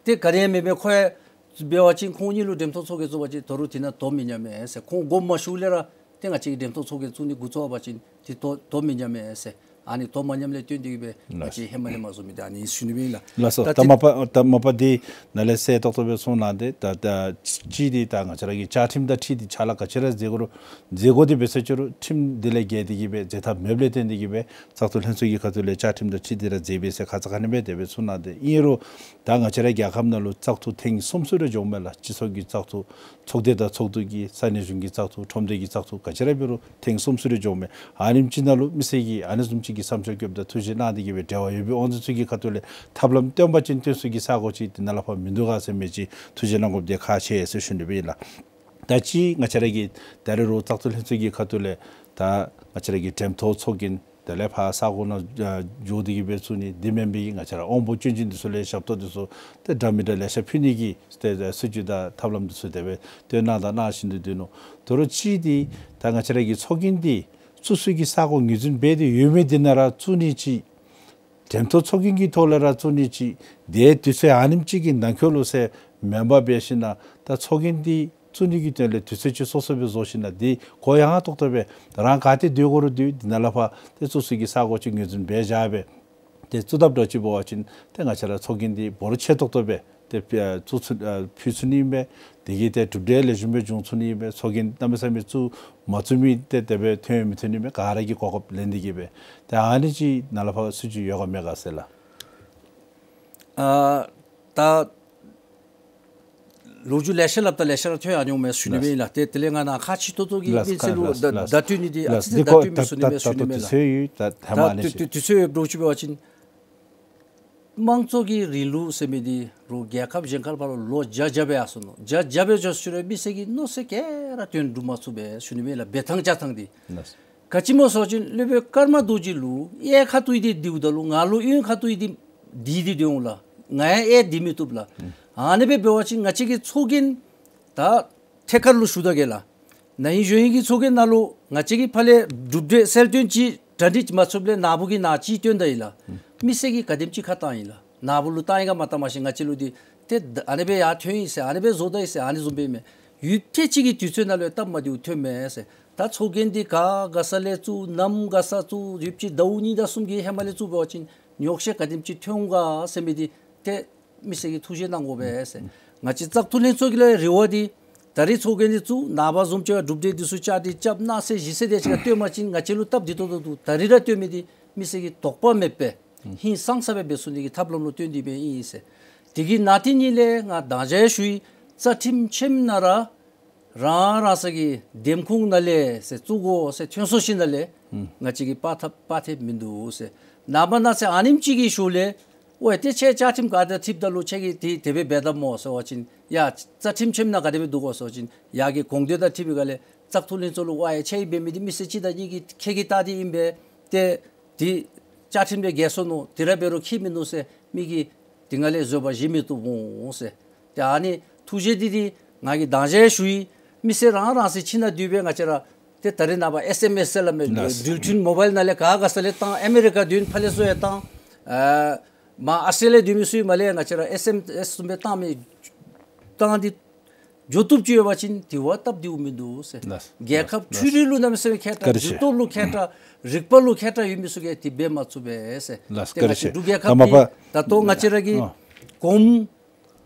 ཏེ་ག་དེ་ཡང་མེད་མས། ཁོ་ཡང་འབད་བ་ཅིན་ཁོང་གཉིས་ལུ་འགྲེམས་སྟོན་ཚོགས་རྒྱན་བཙུགས་པ་ཅིན་དོ་རུང་དེ་ནང་དོ་མི་མཉམ་མས་ཟེར། ཁོང་དགོངསམ་མ་ཞུཝ་ལས་ར་ཏེ་ང་བཅས་ཀྱིས་འགྲེམས་སྟོན་ཚོགས་རྒྱན་བཙུགས་ནི་འགོ་བཙུགས་པ་ཅིན་ཏེ་དོ་དོ་མི་མཉམ་མས་ཟེར། ཨ་ནི་དོ་མ་མཉམ་ལས་བརྟེན་ཏེ་གིས་སྦེ་ང་བཅས་ཧེ་མ་ལས་མ་བཟོ་མི་འདི་ཨ་ནི་ཞུ་ནི་སྦེ་ཨིན་ལགས། ལགས་སོ། ད་ད་མ་པ་ད་མ་པ་འདི་ནཱ་ལས་གསལ་ཏོག་ཏོ་སྦེ་གསུངས་གནང་སྟེ་ད་ད་ཅི་འདི་ད་ང་བཅས་ར་གི་བཅའ་ཁྲིམས་དང་འཁྲིལ་ཏེ་ཕྱག་ལཱ་ག་ཅི་ར་མཛད་དགོ་རུང་མཛད་དགོ། དེ་འབད་ས་ཅི་རུང་ཁྲིམས་འདི་ལས་བརྒལ་ཏེ་གིས་སྦེ་མཛད་ཐབས་མེདཔ་ལས་བརྟེན་ཏེ་གིས་སྦེ་བཙག་འཐུ་ལྷན་ཚོགས་ཀྱི་ཁ་ཐུག་ལས་བཅའ་ཁྲིམས་དང་འཁྲིལ་ཏེ་ར་མཛད་པས་ཟེར་ཁ་ཙ་ཁ་ཉིནམ་དེ་སྦེ་གསུངས་གནང་སྟེ་ཨིན་རུང་ད་ང་བཅས་ར་རྒྱལ་ཁབ་ནང་ལུ་བཙག་འཐུ་ཐེངས་གསུམ་ཚུ་ར་འབྱུངམ་མས་ལགས། སྤྱི་ཚོགས་ཀྱི་བཙག་འཐུ་ཚོགས་སྡེ་དང་ཚོགས་འདུ་གི་ས་གནས་གཞུང་གི་བཙག་འཐུ་ཁྲོམ་སྡེ་གི་བཙག་འཐུ་ག་ཅི་ར་འབད་རུང་ཐེངས་གསུམ་ཚུ་ར་འབྱུངམ་མས། ཨ་ནེམ་ཅིག་ནང་ལུ་མི་སེར་གྱིས་ཨ་ནི་བཟུམ་ཅིག་གི་བསམ་འཆར་བཀོདཔ་ད་ཐུགས་བཞེད་གནང་སྟེ་གིས་སྦེ་འབྲེལ་བ་ཡོད་པའི་དབང་འཛིན་ཚུ་གི་ཁ་ཐུག་ལས་ཐབས་ལམ་སྟོན་པ་ཅིན་སྟོན་ས་གི་ས་གོ་ཅིག་འདི་ནང་ལས་ཕར་མིན་འདུག་ག་ཟེར་མི་ཅིག་ཐུགས་བཞེད་གནང་དགོཔ་འདི་ཁག་ཆེ་ཟེར་ཞུ་ནི་སྦེ་ཨིན་ལགས། ད་ཅི་ང་བཅས་ར་གི་ད་རེས་རོགས་བཙག་འཐུ་ལྷན་ཚོགས་ཀྱི་ཁ་ཐུག་ལས་ད་ང་བཅས་ར་གི་འགྲེམས་སྟོན་ཚོགས་རྒྱན་དེ་ལས་ཕར་ས་གོ་ནང་ཨ་འགྱོ་སྟེ་གིས་སྦེ་བཙུགས་ནི་འདི་མེན་པའི་ང་བཅས་ར་དབང་པོ་སྐྱོན་ཅན་འདི་ཚུ་ལུ་ཞབས་ཏོག་འདི་ཚུ་ཏེ་འདྲ་མི་འདྲ་ལེ་ཤ་ཕུལ་ནི་གི་ཏེ་སྲིད་བྱུས་དང་ཐབས་ལམ་འདི་ཚུ་དེ་སྦེ་སྟོན་གནང་དང་གནང་བཞིན་དུ་སྡོད་ནུག། དོ་རུང་ཅིག་འདི་ད་ང་བཅས་ར་གི་ཚོགས་རྒྱན་འདི་བཙུགས་ས་གི་ས་གོ་ངོས་འཛིན་འབད་དེ་ཡོད་མི་འདི་ནང་ར་བཙུགས་ནི་ཅིག། འགྲེམས་སྟོན་ཚོགས་རྒྱན་གྱི་ཐོག་ལས་ར་བཙུགས་ནི་ཅིག། དེ་དུས་ཚོད་ཨ་ནེམ་ཅིག་གི་ནང་འཁོད་ལུ་ཟེར་མེན་པར་འབད་ཞིན་ན་ད་ཚོགས་རྒྱན་འདི་བཙུགས་ནི་གི་དོན་ལས་དུས་ཚོད་ཅིག་སོ་སོ་སྦེ་བཟོ་ཞིན་ན་འདི་གུ་ཡངས་ཏོག་ཏོ་སྦེ་རང་ག་ཏེ་སྡོད་དགོ་རུང་སྡོད། འདི་ནང་ལས་ཕར་ཏེ་བཙུགས་ས་གི་ས་གོ་ཅིག་ངོས་འཛིན་འབད་བཞག་སྦེ་ཏེ་བཙུགས་དཔ་འདྲཝ་ཅིག་འབད་བ་ཅིན་ཏེ་ང་བཅས་ར་ཚོགས་རྒྱན་འདི་འབོར་ཆེ་ཏོག་ཏོ་སྦེ་ཏེ་ཨ་བཙུགས་ཚུགས་ཨ་ཕུལ་ཚུགས་ནི་ཨིན་པས། དེ་གིས་ཏེ་གྲུབ་འབྲས་ལེགས་ཤོམ་སྦེ་འབྱུང་ཚུགས་ནི་ཨིན་པས། ཚོགས་རྒྱན་གནམ་མེད་ས་མེད་བཙུགས་མ་བཙུགས་མི་ཏེ་དེ་སྦེ་ཐོན་ཡང་མི་ཐོན་ནི་ཨིན་པས། ག་ར་གིས་གོ་སྐབས་ལེན་ཏེ་གིས་སྦེ་ཏེ་ཨ་ནི་ཅིག་ནང་ལས་ཕར་སྲིད་བྱུས་ཡོད་ག་མེད་ག་ཟེར་ལགས། ཨ་ད་ལོ་རྒྱུས་ལེ་ཤ་སླབ་ད་ལེ་ཤ་ར་ཐོན་ཡར་འོང་མས་ཞུ་ནི་ཨིན་ལགས། ཏེ་དེ་ལས་ང་ནཱ་ཁག་ཆེ་ཏོག་ཏོ་གི་ལགས་མི་སེར་ལུ་ལགས་བརྡ་ལགས་བརྡ་སྤྲོད་ནི་འདི་ཨ་ལགས། ཙི་ཙི་འདི་བརྡ་ཁོ་སྤྲོད་མི་ཚུགས་ནི་མས་ཞུ་ནི་ཨིན་ལགས། ད་ད་ད་དུས་ཚོད་ཡོད། ད་ཧེ་མ་ཨ་ནི་ད་དུས་དུས་ཚོད་ཡོདཔ་འདྲཝ་ཅིག་འབད་བ་ཅིན་དམངས་གཙོ་གི་རིང་ལུགས་ཟེར་མི་འདི་རོགས་རྒྱལ་ཁབ་གཞན་ཁར་ཕར་ལུ་ལོ་བརྒྱ་བརྒྱ་སྦེ་ཡར་སོ་ནུག། བརྒྱ་བརྒྱ་སྦེ་འགྱོ་ཞིནམ་ལས་མི་སེར་གྱིས་མནོ་ས་ག་ར་དོན་འགྲུབ་མ་ཚུགས་པས་ཞུ་ནི་ཨིན་ལགས། འབད་ཐངས་བཅའ་ཐངས་འདི། ལགས། ག་ཅི་སྨོ་ཟེར་བ་ཅིན་སློབ་དཔོན་ཀརྨ་རྡོ་རྗེ་ལུ་གཡས་ཁ་ཐུག་སྟེ་སྡོདཔ་ད་ལུ་ང་ལུ་གཡོན་ཁ་ཐུག་སྟེ་སྡོད་དེ་སྡོད་འོང་ལགས། ང་ཡང་གཡས་སྡོད་མི་བཏུབ་ལགས། ཨ་ནི་སྦེ་འབད་བ་ཅིན་ང་བཅས་ཀྱི་ཚོགས་རྒྱན་ད་ཐད་ཀར་ལུ་ཞུ་ད་གེ་ལགས། ན་ཧིང་གཞེས་ཧིང་གི་ཚོགས་རྒྱན་ནང་ལུ་ང་བཅས་ཀྱིས་ཕར་ལས་གྲུབ་འབྲས་གསལ་སྟོན་ཅིག་གྲ་སྒྲིག་མ་ཚུགསཔ་ལས་ནཱ་བུ་གིས་ནཱ་ཅིག་སྟོན་ད་ཡི་ལགས། མི་སེར་གྱིས་ག་དེམ་ཅིག་ཁ་བཏང་ཡི་ལགས། ནཱ་བུ་ལུ་བཏང་ཡི་ག་མ་བཏང་མ་ཤེས། ང་བཅས་ལུ་འདི་ཏེ་ཨ་ནི་སྦེ་ཡར་ཐོན་ཡི་ཟེར་ཨ་ནི་སྦེ་བཟོ་ད་ཡི་ཟེར་ཨ་ནི་བཟུམ་སྦེ་མས། ཡུདཔ་ཐེངས་ཅིག་གི་དུས་ཚོད་ནང་ལུ་སྟབས་མ་བདེཝ་ཐོན་མས་ཟེར། ད་ཚོགས་རྒྱན་འདི་ག་ག་ས་ལས་བཙུགས་ནམ་ག་ས་བཙུགས་ཡུདཔ་ཅིག་ཟླཝ་གཉིས་དང་གསུམ་གྱི་ཧེ་མ་ལས་བཙུགས་འབད་བ་ཅིན་ཉོགས་བཤད་ག་དེམ་ཅིག་ཐོན་འོང་ག་ཟེར་མི་འདི་ཏེ་མི་སེར་གྱིས་ཐུགས་བཞེད་གནང་དགོ་པས་ཟེར། ང་བཅས་བཙག་འཐུ་ལྷན་ཚོགས་ཀྱི་ལུ་རེ་བ་འདི་ད་རེས་ཚོགས་རྒྱན་འདི་བཙུགས་ནངས་པ་བཟུམ་ཅིག་གྲུབ་འབྲས་འདི་ཚུ་བཅའ་སྒྲིག་རྐྱབ་གནང་ཟེར་གཞི་རྩ་དེ་ཅིག་ཁར་སྟོན་པ་ཅིན་ང་བཅས་ལུ་སྟབས་བདེ་ཏོག་ཏོ་འདུག། ད་རེས་ར་སྟོན་མི་འདི་མི་སེར་གྱིས་དོགས་པ་མེད་པའི་ཧིང་སངས་ས་སྦེ་འབད་ཚུགས་ནི་གི་ཐབས་ལམ་ལུ་བརྟེན་ཏེ་སྦེ་ཨིན་ཟེར། དེ་གི་ནང་དེ་ཉིད་ལས་ང་ད་ཅི་ཞུ་ཡི། རྩ་ཁྲིམས་ཆེནམ་ནང་ར་རང་རང་སོ་གི་འདེམས་ཁོངས་ནང་ལས་ཟེར་བཙུགས་དགོ་ཟེར་ཐོན་སོ་ཞིནམ་ལས་ང་བཅས་ཀྱིས་པར་ཐབས་པར་ཐབས་མིན་འདུག་ཟེར། ནངས་པ་གནངས་ཚེ་ཨ་ནེམ་ཅིག་གི་ཤུལ་ལས་ ཨོ་ཡ་ཏེ་ཁྱེད་བཅའ་ཁྲིམས་ག་དང་འཁྲིལཝ་ད་ལུ་ཁྱེད་ཀྱིས་ཏེ་དེ་སྦེ་འབད་དོ་སྨོ་ཟེར་བ་ཅིན། ཡ་རྩ་ཁྲིམས་ཁྲིམས་ནང་ག་དེ་སྦེ་འདུག་གོ་ཟེར་བ་ཅིན། ཡར་གྱི་དགོངས་དོན་དང་འཁྲིལ་བའི་སྒང་ལས་བཙག་འཐུ་ལྷན་ཚོགས་ལུ་ཨོ་ཡ་ཁྱེད་ཀྱིས་འབད་མི་འདི་མི་སེར་གཅིག་དང་གཉིས་ཀྱིས་ཁྱེད་ཀྱིས་བལྟ་སྟེ་ཨིན་པས། ཏེ་དེ་བཅའ་ཁྲིམས་ལས་འགལ་སོ་ནུག། དེ་ར་འབད་རུང་ཁྱད་མིན་ནུག་ཟེར་མི་གི་དེ་སྒང་ལས་བཟོད་པ་བཞེས་མི་བཏུབ་འོང་ཟེར། ཏེ་ཨ་ནི་ཐུགས་བཞེད་འདི་འདི་ང་གིས་དང་ཞག་ཞུ་ཡི། མི་སེར་རང་རང་སོའི་ཁྱིམ་ནང་སྡོད་པའི་ང་བཅས་ར་ཏེ་ད་རེས་ནངས་པ་ཨེསི་ཨེམ་ཨེསི་ཟེར་སླབ་མི་ལགས། འགྲུལ་འཕྲིན་མོ་བཱའིལ་ནང་ལས་ག་ག་ས་ལས་བཏང་། ཨ་མི་རི་ཀ་འདི་ཕར་ལས་བཟོ་ཡང་བཏང་། ཨ་མར་ཨཱོས་ཊེ་ལི་ཡ་སྡོད་མི་ཚུ་ཡང་མར་ལས་ང་བཅས་ར་ཨེསི་ཨེམ་ཨེསི་བཟུམ་སྦེ་བཏང་མི་བཏང་སྟེ་འགྱོ་བཏུབ་ཅིག་ཡོད་པ་ཅིན་དེ་བ་སྟབས་བདེཝ་མིན་འདུག་ཟེར། ལགས། རྒྱལ་ཁབ་ལགས། འཕྲུལ་རིག་ལུ་གནམ་མེད་ས་མེད་མཁས་དྲགས། བཀའ་དྲིན་ཆེ། འགྲུལ་སྟོབས་ལུ་མཁས་དྲགས། རིག་པ་ལུ་མཁས་དྲགས་ཡོད་མི་ཚུ་གིས་དེ་འབད་མ་ཚུགས་པས་ཟེར། ལགས། ཏེ་བཀའ་དྲིན་ང་ཆེ། བཅས་འབྲུག་རྒྱལ་ཁབ་ད་མ་འདི་པ་ད་ལྟོ་ང་བཅས་ར་གི་ཨ་གོངམ་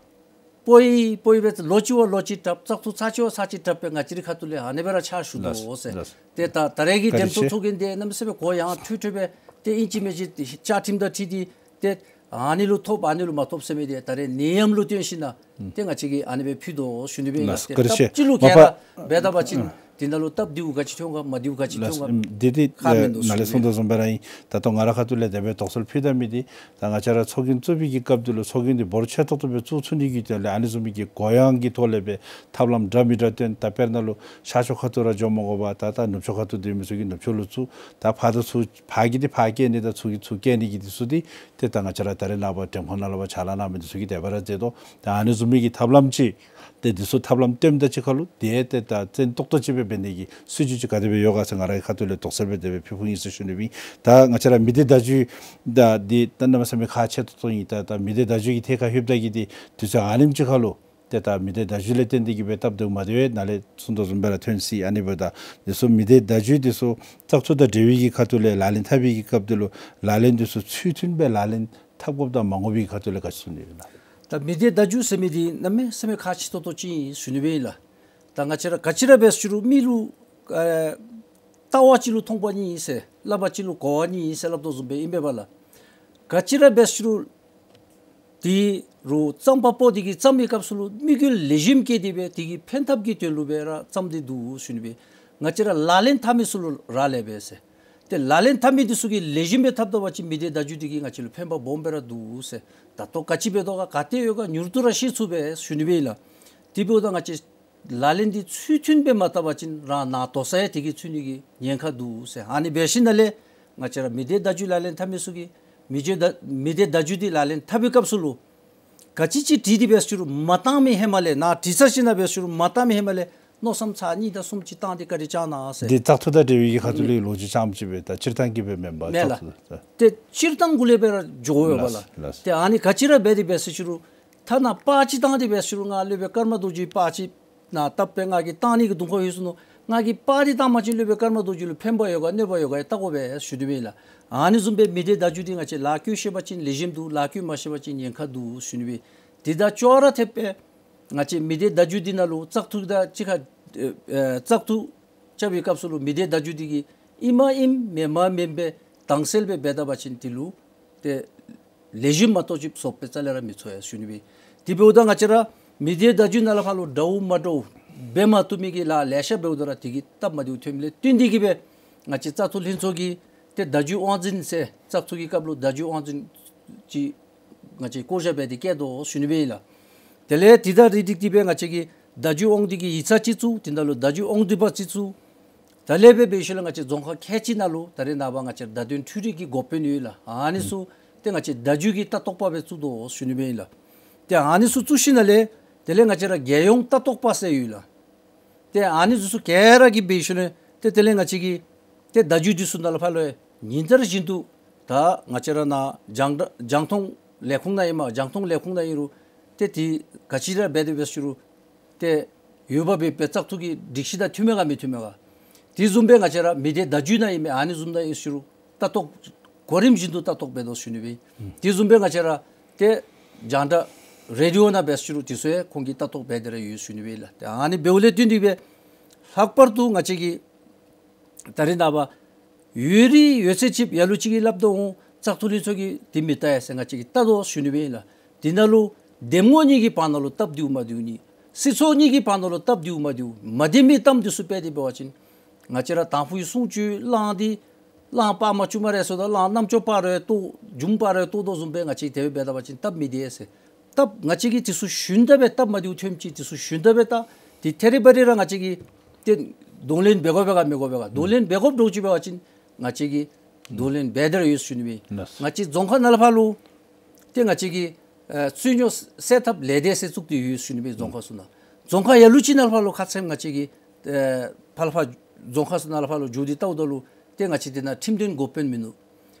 སྤོ་བའི་སྤོ་བའི་སྦེ་ལོ་གཅིག་བ་ལོ་གཅིག་དྲགཔ། བཙག་འཐུ་ཚར་གཅིག་བ་ཚར་གཅིག་དྲགཔ་སྦེ་ང་བཅས་རའི་ཁ་ཐུག་ལས་ཨ་ནི་སྦེ་ར་ཆགས་བཞུགས་ལགས། དོ་ཟེར། ལགས། ཏེ་ད་ད་རེས་ཀྱི་བཀའ་དྲིན་འདེམས་ཆེ། ཐོན་ཚོགས་རྒྱན་འདི་གནམ་མེད་ས་མེད་གོ་ཡངས་འཕྲོས་འཕྲོས་སྦེ་ཏེ་ཨིན་ཅི་མིན་ཅི་ཏེ་བཅའ་ཁྲིམས་དང་འཁྲིལ་ཏེ་ཏེ་ཨ་ནི་ལུ་ཐོབ་ཨ་ནི་ལུ་མ་ཐོབ་ཟེར་མི་འདི་ད་རེས་ནད་ཡམས་ལུ་བརྟེན་ཞིནམ་ལས་ཏེ་ང་བཅས་ཀྱིས་ཨ་ནི་སྦེ་ཕུལ་དོ་ཞུ་ནི་སྦེ་ཨིན་ལགས། ལགས། ཏེ་བཀའ་དྲིན་ཆེ། སྟབས་གཅིག་ལུ་མ་མཁས་པ་དྲགས་འབད་ད་པ་ཅིན་ཨ་དེ་ནང་ལུ་སྟབས་བདེཝ་ག་ཅི་ཐོན་ག་མ་བདེཝ་ག་ཅི་ཐོན་ག། ལགས། འདི་འདི་ཁག་མིན་འདུག་ནཱ་ལས་ཞུ་ནི་གསུངས་དོ་བཟུམ་སྦེ་ར་ཨིན། ད་ལྟོ་ང་ར་ཁ་ཐུག་ལས་དེ་སྦེ་དོགས་སེལ་ཕུལ་ད་མི་འདི་ད་ང་བཅས་ར་ཚོགས་རྒྱན་བཙུགས་པའི་གི་སྐབས་འདི་ལུ་ཚོགས་རྒྱན་འདི་འབོར་ཆེ་ཏོག་ཏོ་སྦེ་བཙུགས་ཚུགས་ནི་གི་དོན་ལས་ཨ་ནི་བཟུམ་མའི་གི་གོ་ཡངས་ཀྱི་ཐོག་ལས་སྦེ་ཐབས་ལམ་འདྲ་མི་འདྲ་བཏོན། ད་དཔེར་ན་ལུ་ཤར་ཕྱོགས་ཁ་ཐུག་ར་འགྱོ་མ་དགོ་པར་ད་ད་ནུབ་ཕྱོགས་ཁ་ཐུག་སྡོད་མི་ཚུ་གིས་ནུབ་ཕྱོགས་ལུ་བཙུགས། ད་ཕར་དང་ཚུར་ཕར་གྱི་འདི་ཕར་བསྐྱལ་ནི་དང་ཚུར་གྱི་ཚུར་བསྐྱལ་ནི་གི་འདི་ཚུ་འདི་ཏེ་ད་ང་བཅས་ར་ད་རེས་ནངས་པ་འགྲེམས་ཁང་ནང་ལུ་ཕར་ཕྱག་ལཱ་གནང་མི་འདི་ཚུ་གིས་དེ་སྦེ་ར་མཛད་དོ། ད་ཨ་ནི་བཟུམ་མའི་གི་ཐབས་ལམ་ཅིག་ཏེ་འདི་ཚུ་ཐབས་ལམ་སྟོནམ་དང་གཅིག་ཁར་ལུ་ཏེ་ཏེ་ད་བཙན་ཏོག་ཏོ་ཅིག་སྦེ་འབད་ནི་གི་སྲིད་བྱུས་ཅིག་ག་དེ་སྦེ་ཡོད་ག་ཟེར་ང་རའི་ཁ་ཐུག་ལས་དོགས་སེལ་སྦེ་དེ་སྦེ་ཕུལ་ཕུལཝ་ཨིན་ཟེར་ཞུ་ནི་སྦེ་ཨིན། ད་ང་བཅས་ར་མི་སྡེ་བརྡ་བརྒྱུད་ད་འདི་ད་གནམ་མེད་ས་མེད་ཁག་ཆེ་ཏོག་ཏོ་ཨིན། ད་ད་མི་སྡེ་བརྡ་བརྒྱུད་ཀྱི་ཐད་ཁར་ལྷོདཔ་ད་གི་འདི་དུས་ཚོད་ཨ་ནེམ་ཅིག་ཁར་ལུ་ཏེ་ད་མི་སྡེ་བརྡ་བརྒྱུད་ལས་བརྟེན་ཏེ་གི་སྦེ་སྟབས་བདེཝ་མ་བདེཝ་ནཱ་ལས་གསུངས་དོ་བཟུམ་སྦེ་ར་ཐོན་སྲིད། ཨ་ནི་འབདཝ་ད་འདི་ཚུ་མི་སྡེ་བརྡ་བརྒྱུད་འདི་ཚུ་བཙག་འཐུ་དང་འབྲེལ་བའི་གི་ཁ་ཐུག་ལས་ལག་ལེན་འཐབ་པའི་གི་སྐབས་འདི་ལུ་ལག་ལེན་འདི་ཚུ་ཚུལ་མཐུན་སྦེ་ལག་ལེན་འཐབ་དགོཔ་དང་མ་དགོ་པའི་གི་ཁ་ཐུག་ལས་ག་ཅི་གསུང་ནི་ཡོད་ན། ད་མི་སྡེ་བརྡ་བརྒྱུད་ཟེར་མི་འདི་གནམ་མེད་ས་མེད་ཁག་ཆེ་ཏོག་ཏོ་ཅིག་ཨིན་ཟེར་ཞུ་ནི་སྦེ་ཨིན་ལགས། ད་ང་བཅས་ར་ག་ཅི་ར་འབད་ཟེར་རུང་མི་ལུ་ཨེ་ལྟ་བ་ཅིག་ལུ་མཐོང་བ་གཉིས་ཨིན་ཟེར། སླབ་པ་ཅིག་ལུ་གོ་བ་གཉིས་ཨིན་ཟེར་སླབ་དོ་བཟུམ་སྦེ་ཨིན་པས་ལགས། ག་ཅི་ར་འབད་ཟེར་རུང་དེ་རུང་བརྩམ་པ་པོ་དེ་གིས་བརྩམ་པའི་སྐབས་སུ་ལུ་དམིགས་ཡུལ་ལེགས་ཤོམ་བསྐྱེད་དེ་སྦེ་དེ་གི་ཕན་ཐབས་ཀྱི་དོན་ལུ་སྦེ་ར་བརྩམས་ཏེ་འདུག་ཟེར་ཞུ་ནི་སྦེ། ང་བཅས་ར་ལག་ལེན་འཐབ་མི་ཚུ་ལུ་རག་ལས་པས་ཟེར། ཏེ་ལག་ལེན་འཐབ་མི་འདི་ཚུ་གིས་ལེགས་ཤོམ་སྦེ་འཐབ་ད་པ་ཅིན་མི་སྡེ་བརྡ་བརྒྱུད་འདི་གིས་ང་བཅས་ལུ་ཕན་པ་སྦོམ་སྦེ་ར་འདུག་ཟེར། ད་ལྟོ་ག་ཅི་འབད་དོ་ག་ག་ཏེ་ཡོད་ག་མྱུར་དུ་ར་ཤེས་ཚུགས་པས་ཟེར་ཞུ་ནི་སྦེ་ཨིན་ལགས། དེ་འབདཝ་ད་ང་བཅས་ལག་ལེན་འདི་ཚུལ་མཐུན་སྦེ་མ་འཐབ་པ་ཅིན་རང་ནང་དོགས་ས་ཡང་དེ་གིས་ཚུད་ནི་གི་ཉེན་ཁ་འདུག་ཟེར། ཨ་ནི་འབད་ཞིནམ་ལས་ང་བཅས་ར་མི་སྡེ་བརྡ་བརྒྱུད་ལག་ལེན་འཐབ་མི་ཚུ་གིས་མི་སྡེ་བརྡ་མི་སྡེ་བརྡ་བརྒྱུད་འདི་ལག་ལེན་འཐབ་པའི་སྐབས་སུ་ལུ་ག་ཅི་ཅིག་བྲིས་ཏེ་འབད་ཟེར་རུང་མ་བཏང་མི་ཧེ་མ་ལས་ནཱ་བྲིས་ཚར་ཞིནམ་ལས་འབད་ཟེར་རུང་མ་བཏང་མི་ཧེ་མ་ལས་མནོ་བསམ་ཚར་གཉིས་དང་གསུམ་ཅིག་བཏང་སྟེ་བཀའ་དྲིན་བསྐྱང་གནང་ཟེར། འདི་བཙག་འཐུ་དང་འབྲེལ་བའི་གི་ཁ་ཐུག་ལས་ལོ་རྒྱུས་ཙམ་ཅིག་སྦེ་ད་སྤྱིར་བཏང་གི་སྦེ་མེན་པར་མེན་ལགས། བཙག་འཐུ་ད། ཏེ་སྤྱིར་བཏང་གུ་ལས་སྦེ་ར་འགྱོཝ་ཡོདཔ་ལགས། ལགས། ཏེ་ཨ་ནི་ག་ཅི་ར་འབད་དེ་འབད་ཟེར་རུང་ཐ་ན་པར་ཅིག་བཏང་སྟེ་འབད་ཟེར་རུང་ང་སློབ་དཔོན་ཀརྨ་རྡོ་རྗེ་པར་ཅིག་ནཱ་བཏབ་སྦེ་ང་གིས་བཏང་ནི་གི་དུས་ཁར་ལྷོད་སོ་ནུག། ང་གིས་པར་འདི་བཏང་པ་ཅིན་སློབ་དཔོན་ཀརྨ་རྡོ་རྗེ་ལུ་ཕན་པ་ཡོད་ག་གནོད་པ་ཡོད་ག་ཡང་བལྟ་དགོ་པས་ཟེར་ཞུ་ནི་སྦེ་ཨིན་ལགས། ཨ་ནི་བཟུམ་སྦེ་མི་སྡེ་བརྡ་བརྒྱུད་འདི་ང་བཅས་ལཱ་བཀོད་ཤེས་པ་ཅིན་ལེགས་ཤོམ་འདུག། ལཱ་བཀོད་མ་ཤེས་པ་ཅིན་ཉེན་ཁ་འདུག་ཟེར་ཞུ་ནི་སྦེ། དེ་དང་ཅོག་ར་འཐདཔ་སྦེ་ང་བཅས་མི་སྡེ་བརྡ་བརྒྱུད་འདི་ནང་ལུ་བཙག་འཐུ་དང་གཅིག་ཁར་ཨེ་ཨེ་བཙག་འཐུ་རྐྱབ་པའི་སྐབས་སུ་ལུ་མི་སྡེ་བརྡ་བརྒྱུད་འདི་གིས་ཨིན་མ་ཨིན་མེན་མ་མེན་སྦེ་དྭངས་གསལ་སྦེ་འབད་ད་པ་ཅིན་དེ་ལུ་ཏེ་ལེགས་ཤོམ་མ་གཏོགས་ཅིག་བཟོ་དཔེ་རྩ་ལས་ར་མི་ཚོར་ཡ་ཟེར་ཞུ་ནི་སྦེ། དེ་འབདཝ་ད་ང་བཅས་ར་མི་སྡེ་བརྡ་བརྒྱུད་ནང་ལས་ཕར་ལུ་འདྲཝ་མ་འདྲཝ་འབད་མ་བཏུབ་མི་གི་ལཱ་ལེ་ཤ་འབདཝ་ད་ར་དེ་གིས་སྟབས་མ་བདེཝ་ཐོན་མི་ལས་བརྟེན་ཏེ་གིས་སྦེ་ང་བཅས་བཙག་འཐུ་ལྷན་ཚོགས་ཀྱིས་ཏེ་བརྡ་བརྒྱུད་དབང་འཛིན་ཟེར་བཙག་འཐུ་གི་སྐབས་ལུ་བརྡ་བརྒྱུད་དབང་འཛིན་ཅིག་ང་བཅས་བསྐོ་བཞག་འབད་དེ་བསྐྱལ་དོ་ཟེར་ཞུ་ནི་སྦེ་ཨིན་ལགས། དེ་ལས་དེ་དང་རིགས་བསྒྲིགས་ཏེ་སྦེ་ང་བཅས་ཀྱི་བརྡ་བརྒྱུད་དབང་འདུས་ཀྱི་ཡིག་ཚང་ཅིག་བཙུགས། དེ་ནང་ལུ་བརྡ་བརྒྱུད་དབང་འདུས་པ་ཅིག་བཙུགས། ད་ལས་འབད་འབད་ཞིནམ་ལས་ང་བཅས་རྫོང་ཁག་ཁལ་གཅིག་ནང་ལུ་ད་རེས་ནངས་པ་ང་བཅས་བརྡ་དོན་འཕྲུལ་རིག་གི་འགོ་དཔོན་ཡོད་ལགས། ཨ་ནི་ཚུ་ཏེ་ང་བཅས་བརྡ་བརྒྱུད་ཀྱི་ལྟ་རྟོག་པ་སྦེ་བཙུགས་དོ་ཟེར་ཞུ་ནི་སྦེ་ཨིན་ལགས། ཏེ་ཨ་ནི་ཚུ་བཙུགས་ཞིནམ་ལས་དེ་ལས་ང་བཅས་ར་རྒྱལ་ཡོངས་ལྟ་རྟོག་པ་ཟེར་ཡོད་ལགས། ཏེ་ཨ་ནི་ཚུ་ཚུ་ག་ར་གིས་འབད་ཞིནམ་ལས་ཏེ་དེ་ལས་ང་བཅས་ཀྱི་ཏེ་བརྡ་བརྒྱུད་འདི་ཚུ་ནང་ལུ་ཕར་ལུ་ཉིན་ལྟར་བཞིན་དུ་ད་ང་བཅས་ར་ནཱ་རྒྱང་རྒྱང་མཐོང་ལས་ཁུངས་ནང་ཨིན་མས། རྒྱང་མཐོང་ལས་ཁུངས་ནང་ཨིན་རུང་ཏེ་དེ་ག་ཅི་ར་འབད་དེ་འབད་ཟེར་རུང་ཏེ་ཡོདཔ་སྦེ་སྦེ་བཙག་འཐུ་གི་སྒྲིག་གཞི་དང་མཐུན་མས་ག་མི་མཐུན་མས་ག། དེ་བཟུམ་སྦེ་ང་བཅས་ར་མི་སྡེ་བརྡ་བརྒྱུད་ནང་ཨིན་མས། ཨ་ནི་བཟུམ་ནང་ཨིན་ཟེར་རུང་ལྟ་རྟོག་གོ་རིམ་བཞིན་དུ་ལྟ་རྟོག་འབད་དོ་ཟེར་ཞུ་ནི་སྦེ། དེ་བཟུམ་སྦེ་ང་བཅས་ར་ཏེ་རྒྱང་བསྒྲགས་རེ་ཌི་ཡོ་ནང་འབད་ཟེར་རུང་དེ་ཚུ་ཡང་ཁོང་གིས་ལྟ་རྟོག་འབད་དེ་ར་ཡོད་ཟེར་ཞུ་ནི་སྦེ་ལགས། ཏེ་ཨ་ནི་འབདཝ་ལས་བརྟེན་ཏེ་སྦེ་ལྷག་པར་དུ་ང་བཅས་ཀྱི་ད་རེས་ནངས་པ་ཡོད་རིགས་ཡོད་ཚད་ཅིག་ལ་ལུ་ཅིག་གིས་སླབ་དོ་འོང་། བཙག་འཐུ་ལྷན་ཚོགས་ཀྱིས་དེ་མི་ལྟ་ཡ་ཟེར། ང་བཅས་ཀྱིས་ལྟ་དོ་ཟེར་ཞུ་ནི་སྦེ་ཨིན་ལགས། དེ་ནང་ལུ་འདེམས་ངོ་གཉིས་ཀྱི་བར་ན་ལུ་སྟབས་བདེཝ་མ་བདེཝ་གཉིས། སྲིད་ཚོགས་གཉིས་ཀྱི་བར་ན་ལུ་སྟབས་བདེཝ་མ་བདེཝ་མ་བདེ་མི་གཏམ་འདི་ཚུ་སྤེལ་ཏེ་འབད་བ་ཅིན་ང་བཅས་ར་དང་ཕུའི་གསུང་ཆོས་བླངས་ཏེ་ གླང་སྤར་མ་བཅུག་སྨ་རེ་ཟེརཝ་ད་གླང་རྣམ་ཅོ་སྤར་རུང་བཏོག་མཇུགམ་སྤར་རུང་བཏོག་དོ་བཟུམ་སྦེ་ང་བཅས་དེ་སྦེ་འབད་ད་པ་ཅིན་སྟབས་མི་བདེ་ཟེར། སྟབས་ང་བཅས་ཀྱིས་དེ་ཚུ་ཞུན་དག་སྦེ་སྟབས་མ་བདེཝ་ཐོནམ་ཅིག་དེ་ཚུ་ཞུན་དག་སྦེ་ད་དེ་ཐད་རི་བ་རི་ར་ང་བཅས་ཀྱིས་ཏེ་གདོང་ལེན་འབད་དགོ་པས་ག་མི་དགོ་པས་ག། གདོང་ལེན་འབད་དགོཔ་འདྲཝ་ཅིག་འབད་བ་ཅིན་ང་བཅས་ཀྱིས་གདོང་ལེན་འབད་དེ་ར་ཡོད་ཟེར་ཞུ་ནི་སྦེ། ལགས། ང་བཅས་རྫོང་ཁག་ནང་ལས་ཕར་ལུ་ཏེ་ང་བཅས་ཀྱིས་ཨ་རྩོད་རྙོགས་སེལ་ཐབས་ལས་སྡེ་ཟེར་བཙུགས་ཏེ་ཡོད་ཟེར་ཞུ་ནི་སྦེ་རྫོང་ཁག་ཚུ་ནང་། རྫོང་ཁག་ལ་ལུ་ཅིག་ནང་ལས་ཕར་ལུ་ཁ་ཙ་ང་བཅས་ཀྱིས་ཨ་ཕར་ལས་ཕར་རྫོང་ཁག་ཚུ་ནང་ལས་ཕར་ལུ་འགྱོ་སྟེ་བལྟཝ་ད་ལུ་ཏེ་ང་བཅས་དེ་ནང་ཁྲིམས་དོན་འགོ་དཔོན་མིན་འདུག།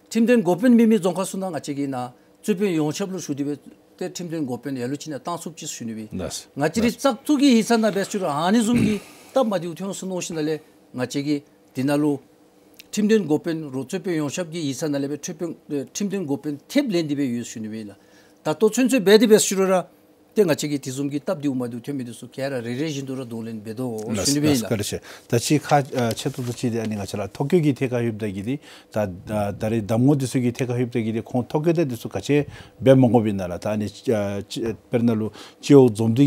ཁྲིམས་དོན་འགོ་དཔོན་མེད་མི་རྫོང་ཁག་ཚུ་ནང་ང་བཅས་ཀྱིས་ནཱ་རྩོད་དཔོན་ཡོངས་ཁྱབ་ལུ་ཞུ་སྟེ་སྦེ་ཏེ་ཁྲིམས་དོན་འགོ་དཔོན་ལ་ལུ་ཅིག་ནང་བཏང་ཚུགསཔ་ཅིག་ཞུ་ནི་སྦེ། ལགས། ང་བཅས་རའི་ལགས། བཙག་འཐུ་གི་ཡིག་ཚང་ནང་འབད་ཞུ་རུང་ཨ་ནི་བཟུམ་གྱི་སྟབས་མ་བདེཝ་ཐོན་སོ་ནུག་ཟེར་ཞིནམ་ལས་ང་བཅས་ཀྱིས་དེ་ནང་ལུ་ཁྲིམས་དོན་འགོ་དཔོན་རུང་རྩོད་དཔོན་ཡོངས་ཁྱབ་ཀྱི་ཡིག་ཚང་ནང་ལས་སྦེ་ཁྲིམས་དཔོན་ཨེ་ཁྲིམས་དོན་འགོ་དཔོན་ཐེབས་ལེན་ཏེ་སྦེ་ཡོད་ཞུ་ནི་སྦེ་ཨིན་ལགས། ད་ལྟོ་ཚུན་ཚོད་འབད་དེ་འབད་ཞུ་རུང་ར་ཏེ་ང་བཅས་ཀྱིས་དེ་བཟུམ་གྱི་སྟབས་བདེཝ་མ་བདེཝ་ཐོན་མི་དེ་ཚུ་ག་ར་རེ་རེ་བཞིན་དུ་ར་གདོང་ལེན་འབད་དོ་ཞུ་ནི་སྦེ་ཨིན་ལགས། ལགས་སོ། བཀའ་དྲིན་ཆེ། ད་ཅི་ཁག་ཨ་ཆེ་ཏོག་ཏོ་ཅིག་འདི་ཨ་ནི་ང་བཅས་ར་ཐོ་བཀོད་ཀྱི་ཐད་ཁར་ལྷོདཔ་ད་གི་འདི་ད་ད་ད་རེས་གདམ་ངོ་དེ་ཚུ་གི་ཐད་ཁར་ལྷོདཔ་ད་གི་འདི་ཁོང་ཐོ་བཀོད་དེ་དེ་ཚུ་ག་ཅི་འབད་མ་དགོཔ་ཨིན་ན་ལགས། ད་ཨ་ནི་ཨ་ཅི་དཔེར་ན་ལུ་སྤྱི་འོག་འཛོམས་འདུ་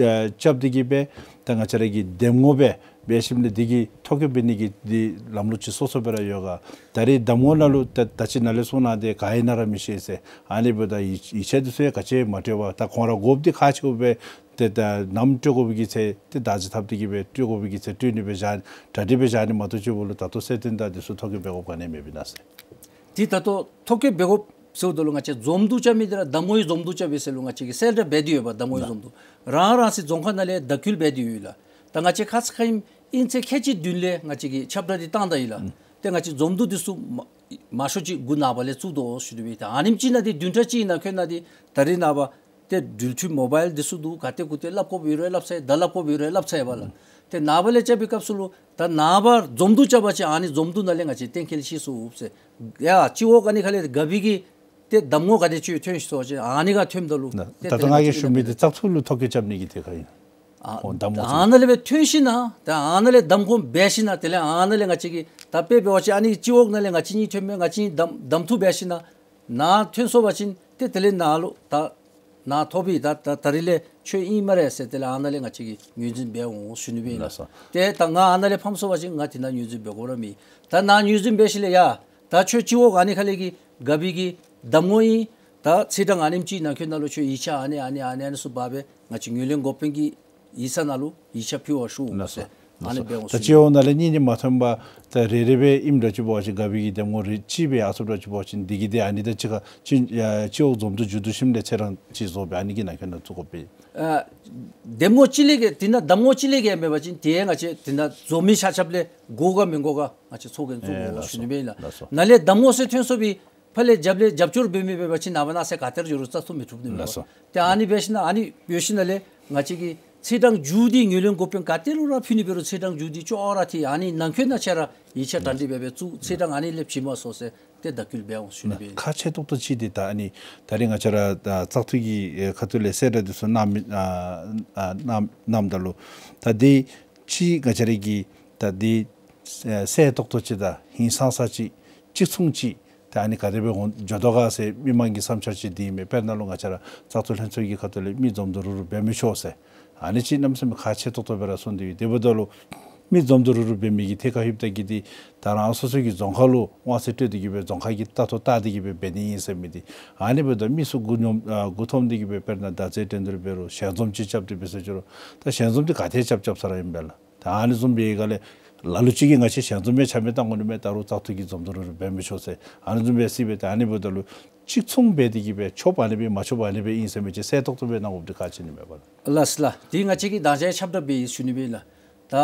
ཨ་རྐྱབ་སྟེ་གི་སྦེ་ད་ང་བཅས་ར་གི་གདམ་ངོ་སྦེ་འབད་ཞིནམ་ལས་འདི་གི་ཐོ་བཀོད་འབད་ནི་གི་འདི་ལམ་ལུགས་ཅིག་སོ་སོ་སྦེ་ར་ཡོད་ག། ད་རེས་གདམ་ངོ་ནང་ལུ་ད་ད་ཅི་ནཱ་ལས་གསུངས་གནང་སྟེ་ག་ཨིན་ན་ར་མི་ཤེས་ཟེར། ཨ་ནི་འབདཝ་ད་ཡིག་ཡིག་ཆ་དེ་ཚུ་ཡང་ག་ཅི་མ་སྤྲོད་པར་ད་ཁོང་ར་དགོཔ་འདི་ཁག་ཆེཝ་སྦེ་ཏེ་ད་ནམ་སྤྲོད་དགོ་པའི་གི་ཚེ་ཏེ་བདག་འཛིན་འཐབ་སྟེ་གི་སྦེ་སྤྲོད་དགོ་པའི་གི་ཚེ་སྤྲོད་ནི་སྦེ་བཞག་གྲ་སྒྲིག་སྦེ་བཞག་ནི་མ་གཏོགས་ཅིག་འབདཝ་ལུ་ད་ལྟོ་གསལ་སྟོན་དང་དེ་ཚུ་ཐོ་བཀོད་འབད་དགོཔ་ག་ནི་མེདཔ་ཨིན་ན་ཟེར། དེ་ད་ལྟོ་ཐོ་བཀོད་འབད་དགོཔ་ཟེརཝ་ད་ལུ་ང་བཅས་འཛོམས་འདུ་རྐྱབ་མི་འདི་ར་གདམ་ངོའི་འཛོམས་འདུ་རྐྱབ་པས་ཟེར་ལུ་ང་བཅས་ཀྱིས་གསལ་བསྒྲགས་འབད་དེ་ཡོདཔ། གདམ་ངོའི་ལགས། འཛོམས་འདུ་རང་རང་སོའི་རྫོང་ཁག་ནང་ལས་བརྡ་བསྐུལ་འབད་དེ་ཡོད་ལགས། ད་ང་བཅས་ཁ་ཙ་ཁ་ཉིནམ་ཨིན་ཚེས་ཁལ་གཅིག་བདུན་ལས་ང་བཅས་ཀྱིས་ཁྱབ་བསྒྲགས་འདི་བཏང་ད་ཡི་ལགས། ཨུམ། ཏེ་ང་བཅས་འཛོམས་འདུ་འདི་ཚུ་མ་མང་ཤོས་ཅིག་འགོ་ནངས་པ་ལས་བཙུགས་དོ་ཞུ་ནི་སྦེ། ད་ཨ་ནེམ་ཅིག་ནང་འདི་བདུན་ཕྲག་གཅིག་ནང་འཁོད་ནང་འདི་ད་རེས་ནངས་པ་ཏེ་འགྲུལ་འཕྲིན་མོ་བཱའིལ་འདི་ཚུ་འདུག། ག་ཏེ་གུ་ཏེ་སླབ་དགོཔ་ཡོད་རུང་སླབ་ཚར་ཡི། ད་སླབ་དགོཔ་ཡོད་རུང་སླབ་ཚར་ཡི་པ་ལགས། ཏེ་ནངས་པ་ལས་རྐྱབ་པའི་སྐབས་སུ་ལུ་ད་ནངས་པ་འཛོམས་འདུ་རྐྱབ་པ་ཅིན་ཨ་ནི་འཛོམས་འདུ་ནང་ལས་ང་བཅས་གཏན་འཁེལ་ཅིག་སོང་ཟེར། ཡ་སྤྱི་འོག་ཨ་ནི་ཁ་ལས་ག་བི་གི་ཏེ་གདམ་ངོ་ག་དེ་ཅིག་ཐོན་སོ་ཅི་ཨ་ནི་ག་ཐོནམ་ད་ལུ་ད་ཏེ་ལྟོ་ང་གིས་ཞུ་མི་འདི་བཙག་འཐུ་ལུ་ཐོ་བཀོད་རྐྱབ་ནི་གི་ཐད་ཁར་ཨིན། ཨ་ཁོང་གདམ་ངོ་ཨ་ཚུ་ནཱ་ལས་སྦེ་ཐོན་ཞིནམ་ད་ཨ་ནཱ་ལས་གདམ་ཁོངས་འབད་ཞིནམ་དེ་ལས་ཨ་ནཱ་ལས་ང་བཅས་ཀྱིས་ད་དཔེ་འབད་བ་ཅིན་ཨ་ནི་སྤྱི་འོག་ནང་ལས་ང་བཅས་གཉིས་ཐོན་མི་ང་བཅས་གཉིས་གདམ་གདམ་འཐུ་འབད་ཞིནམ་ནཱ་ཐོན་སོང་པ་ཅིན་ཏེ་དེ་ལས་ནཱ་ལུ་ད་ནཱ་ཐོབ་པའི་ད་ད་ད་རིས་ལས་ཁྱོད་ཨིན་སྨ་རེ་ཟེར་དེ་ལས་ཨ་ནཱ་ལས་ང་བཅས་ཀྱིས་ངོས་འཛིན་འབད་འོང་ཞུ་ནི་སྦེ་ཨིན་ལགས། ལགས་སོ། ཏེ་ད་ང་ཨ་ནཱ་ལས་ཕམ་སོང་པ་ཅིན་ང་དེ་ནང་ངོས་འཛིན་འབད་དགོ་ར་མེད། ད་ནཱ་ངོས་འཛིན་འབད་ཞིནམ་ལས་ཡ་ད་ཁྱོད་སྤྱི་འོག་ཨ་ནི་ཁ་ལས་ཀྱི་ག་བི་གི་གདམ་ངོ་ཨིན། ད་ཚེས་གྲངས་ཨ་ནེམ་ཅིག་ནང་འཁོད་ནང་ལུ་ཁྱོད་ཡིག་ཆ་ཨ་ནི་ཨ་ནི་ཨ་ནི་ཨ་ནི་ཚུ་འབག་སྦེ་ང་བཅས་ངོས་ལེན་འགོ་དཔོན་གྱི་ཡིག་ཚང་ནང་ལུ་ཡིག་ཆ་ཕུལ་བར་ཞུ་ཟེར། ལགས་སོ། ཨ་ནི་སྦེ་འོང་། ད་སྤྱི་འོག་ནང་ལས་གཉིས་གཉིས་མ་ཐོན་པར་ད་རེ་རེ་སྦེ་ཨིནམ་འདྲཝ་ཅིག་འབད་བ་ཅིན་ག་བི་གི་གདམ་ངོ་རེ་གཅིག་སྦེ་ཡར་སོངམ་འདྲཝ་ཅིག་འབད་བ་ཅིན་འདི་གིས་ཏེ་ཨ་ནི་ད་ཅི་ཁ་ཅི་ཨ་སྤྱི་འོག་འཛོམས་འདུ་མཇུག་བསྡུ་ཞིནམ་ལས་ཚེས་གྲངས་ཅིག་བཟོ་སྦེ་ཨ་ནི་གི་ནང་འཁོད་ནང་བཙུགས་དགོ་པས། ཨ་གདམ་ངོ་གཅིག་ལས་བརྒལ་དེ་ནང་གདམ་ངོ་གཅིག་ལས་བརྒལ་མེད་པ་ཅིན་ཏེ་ང་བཅས་དེ་ནང་འཛོམས་མི་ཆ་ཁྱབ་ལས་དགོ་ག་མི་དགོ་ག་ང་བཅས་ཚོགས་རྒྱན་བཙུགས་དགོ་ཞུ་ནི་སྦེ་ཨིན་ལགས། ལགས་སོ། ནཱ་ལས་གདམ་ངོ་ཟེར་ཐོན་སོང་པའི་ཕར་ལས་རྒྱབ་ལས་རྒྱབ་སྐྱོར་འབད་མི་འབད་བ་ཅིན་ནངས་པ་གནངས་ཚེ་ག་ཏེ་ར་འགྱོ་རུང་བཙག་འཐུ་མི་འཐུབ་ནི་མས། ལགས་སོ། ཏེ་ཨ་ནི་འབད་ཞིནམ་ཨ་ནི་འབད་ཞིནམ་ལས་ང་བཅས་ཀྱི་ཚེས་གྲངས་མཇུག་འདི་ངོས་ལེན་འགོ་དཔོན་ག་ཏེ་ལུ་ར་ཕུལ་ནི་འབད་རུང་ཚེས་གྲངས་མཇུག་འདི་ཅོག་ར་འཐད། ཨ་ནི་ནང་འཁོད་ནང་ཆ་ར་ཡིག་ཆ་གྲ་སྒྲིག་འབད་སྦེ་བཙུགས། ཚེས་གྲངས་ཨ་ནི་ལས་བྱིན་མ་སོང་ཟེར་ཏེ་བརྡ་བསྐུལ་འབད་འོང་ཞུ་ནི་སྦེ་ཨིན། ཁག་ཆེ་ཏོག་ཏོ་ཅིག་འདི་ད་ཨ་ནི་ད་རིས་ང་བཅས་ར་ད་བཙག་འཐུ་གི་ཨེ་ཁ་ཐུག་ལས་གསལ་བསྒྲགས་འདི་ཚུ་གནང་མི་ཨ་ཨ་གནང་གནངམ་ད་ལུ་ད་འདི་ཅིག་ང་བཅས་ར་གི་ད་འདི་ཨེ་གསལ་ཏོག་ཏོ་ཅིག་དང་ཧིང་སངས་ས་ཅིག་གཅིག་མཚུངས་ཅིག་ད་ཨ་ནི་ག་དེ་སྦེ་འོང་འགྱོ་དོ་ག་ཟེར་མི་མང་གི་བསམ་འཆར་ཅིག་འདི་ཨིན་མས། དཔེར་ན་ལུ་ང་བཅས་ར་བཙག་འཐུ་ལྷན་ཚོགས་ཀྱི་ཁ་ཐུག་ལས་མི་འཛོམས་འདུ་རུབ་རུབ་འབད་མི་ཆོག་ཟེར་ཨ་ནི་ཅིག་གནམ་མེད་ས་མེད་ཁག་ཆེ་ཏོག་ཏོ་སྦེ་ར་གསུངས་ཏེ་ཡོད། དེ་འབདཝ་ད་ལུ་མི་འཛོམས་འདུ་རུབ་རུབ་འབད་མི་གི་ཐད་ཁར་ལྷོདཔ་ད་གི་འདི་ད་རང་སོ་སོ་གི་རྫོང་ཁག་ལུ་དབང་ཚད་སྤྲོད་དེ་གི་སྦེ་རྫོང་ཁག་གི་ལྟ་རྟོག་བལྟ་སྟེ་གི་སྦེ་འབད་ནི་ཨིན་ཟེར་མི་འདི་ཨ་ནི་འབདཝ་ད་མི་ཚུ་མགུ་འཐོམ་ཨ་མགུ་འཐོམ་སྟེ་གི་སྦེ་དཔེར་ན་མདའ་རྩེད་འགྲན་བསྡུར་འབད་རུང་ཞལ་འཛོམས་ཅིག་རྐྱབ་སྟེ་འབད་ཟེར་ཅི་རུང་ད་ཞལ་འཛོམས་འདི་ག་ཏེ་རྐྱབ་རྐྱབ་ས་ར་ཨིན་པས་ལགས། ད་ཨ་ནི་བཟུམ་སྦེ་ག་ལས་ལ་ལུ་ཅིག་གིས་ང་བཅས་ཞལ་འཛོམས་ཡང་ཆ་མེད་བཏང་དགོ་ནི་མས། ད་རུང་བཙག་འཐུ་གི་འཛོམས་འདུ་རུབ་རུབ་འབད་མི་ཆོག་ཟེར་ཨ་ནི་བཟུམ་སྦེ་སྲིད་པས། ད་ཨ་ནི་འབདཝ་ད་ལུ་གཅིག་མཚུངས་འབད་དེ་གི་སྦེ་ཆོགཔ་ཨ་ནི་སྦེ་མ་ཆོགཔ་ཨ་ནི་སྦེ་ཨིན་ཟེར་མི་ཅིག་གསལ་ཏོག་ཏོ་སྦེ་གནང་དགོཔ་འདི་ཁག་ཆེ་ནི་མས་པ་ལགས། ལགས་སོ་ལགས། འདི་ང་བཅས་ཀྱིས་དང་ཅ་ཁྱབ་བསྒྲགས་འབད་ཡི་ཞུ་ནི་སྦེ་ཨིན་ལགས། ད་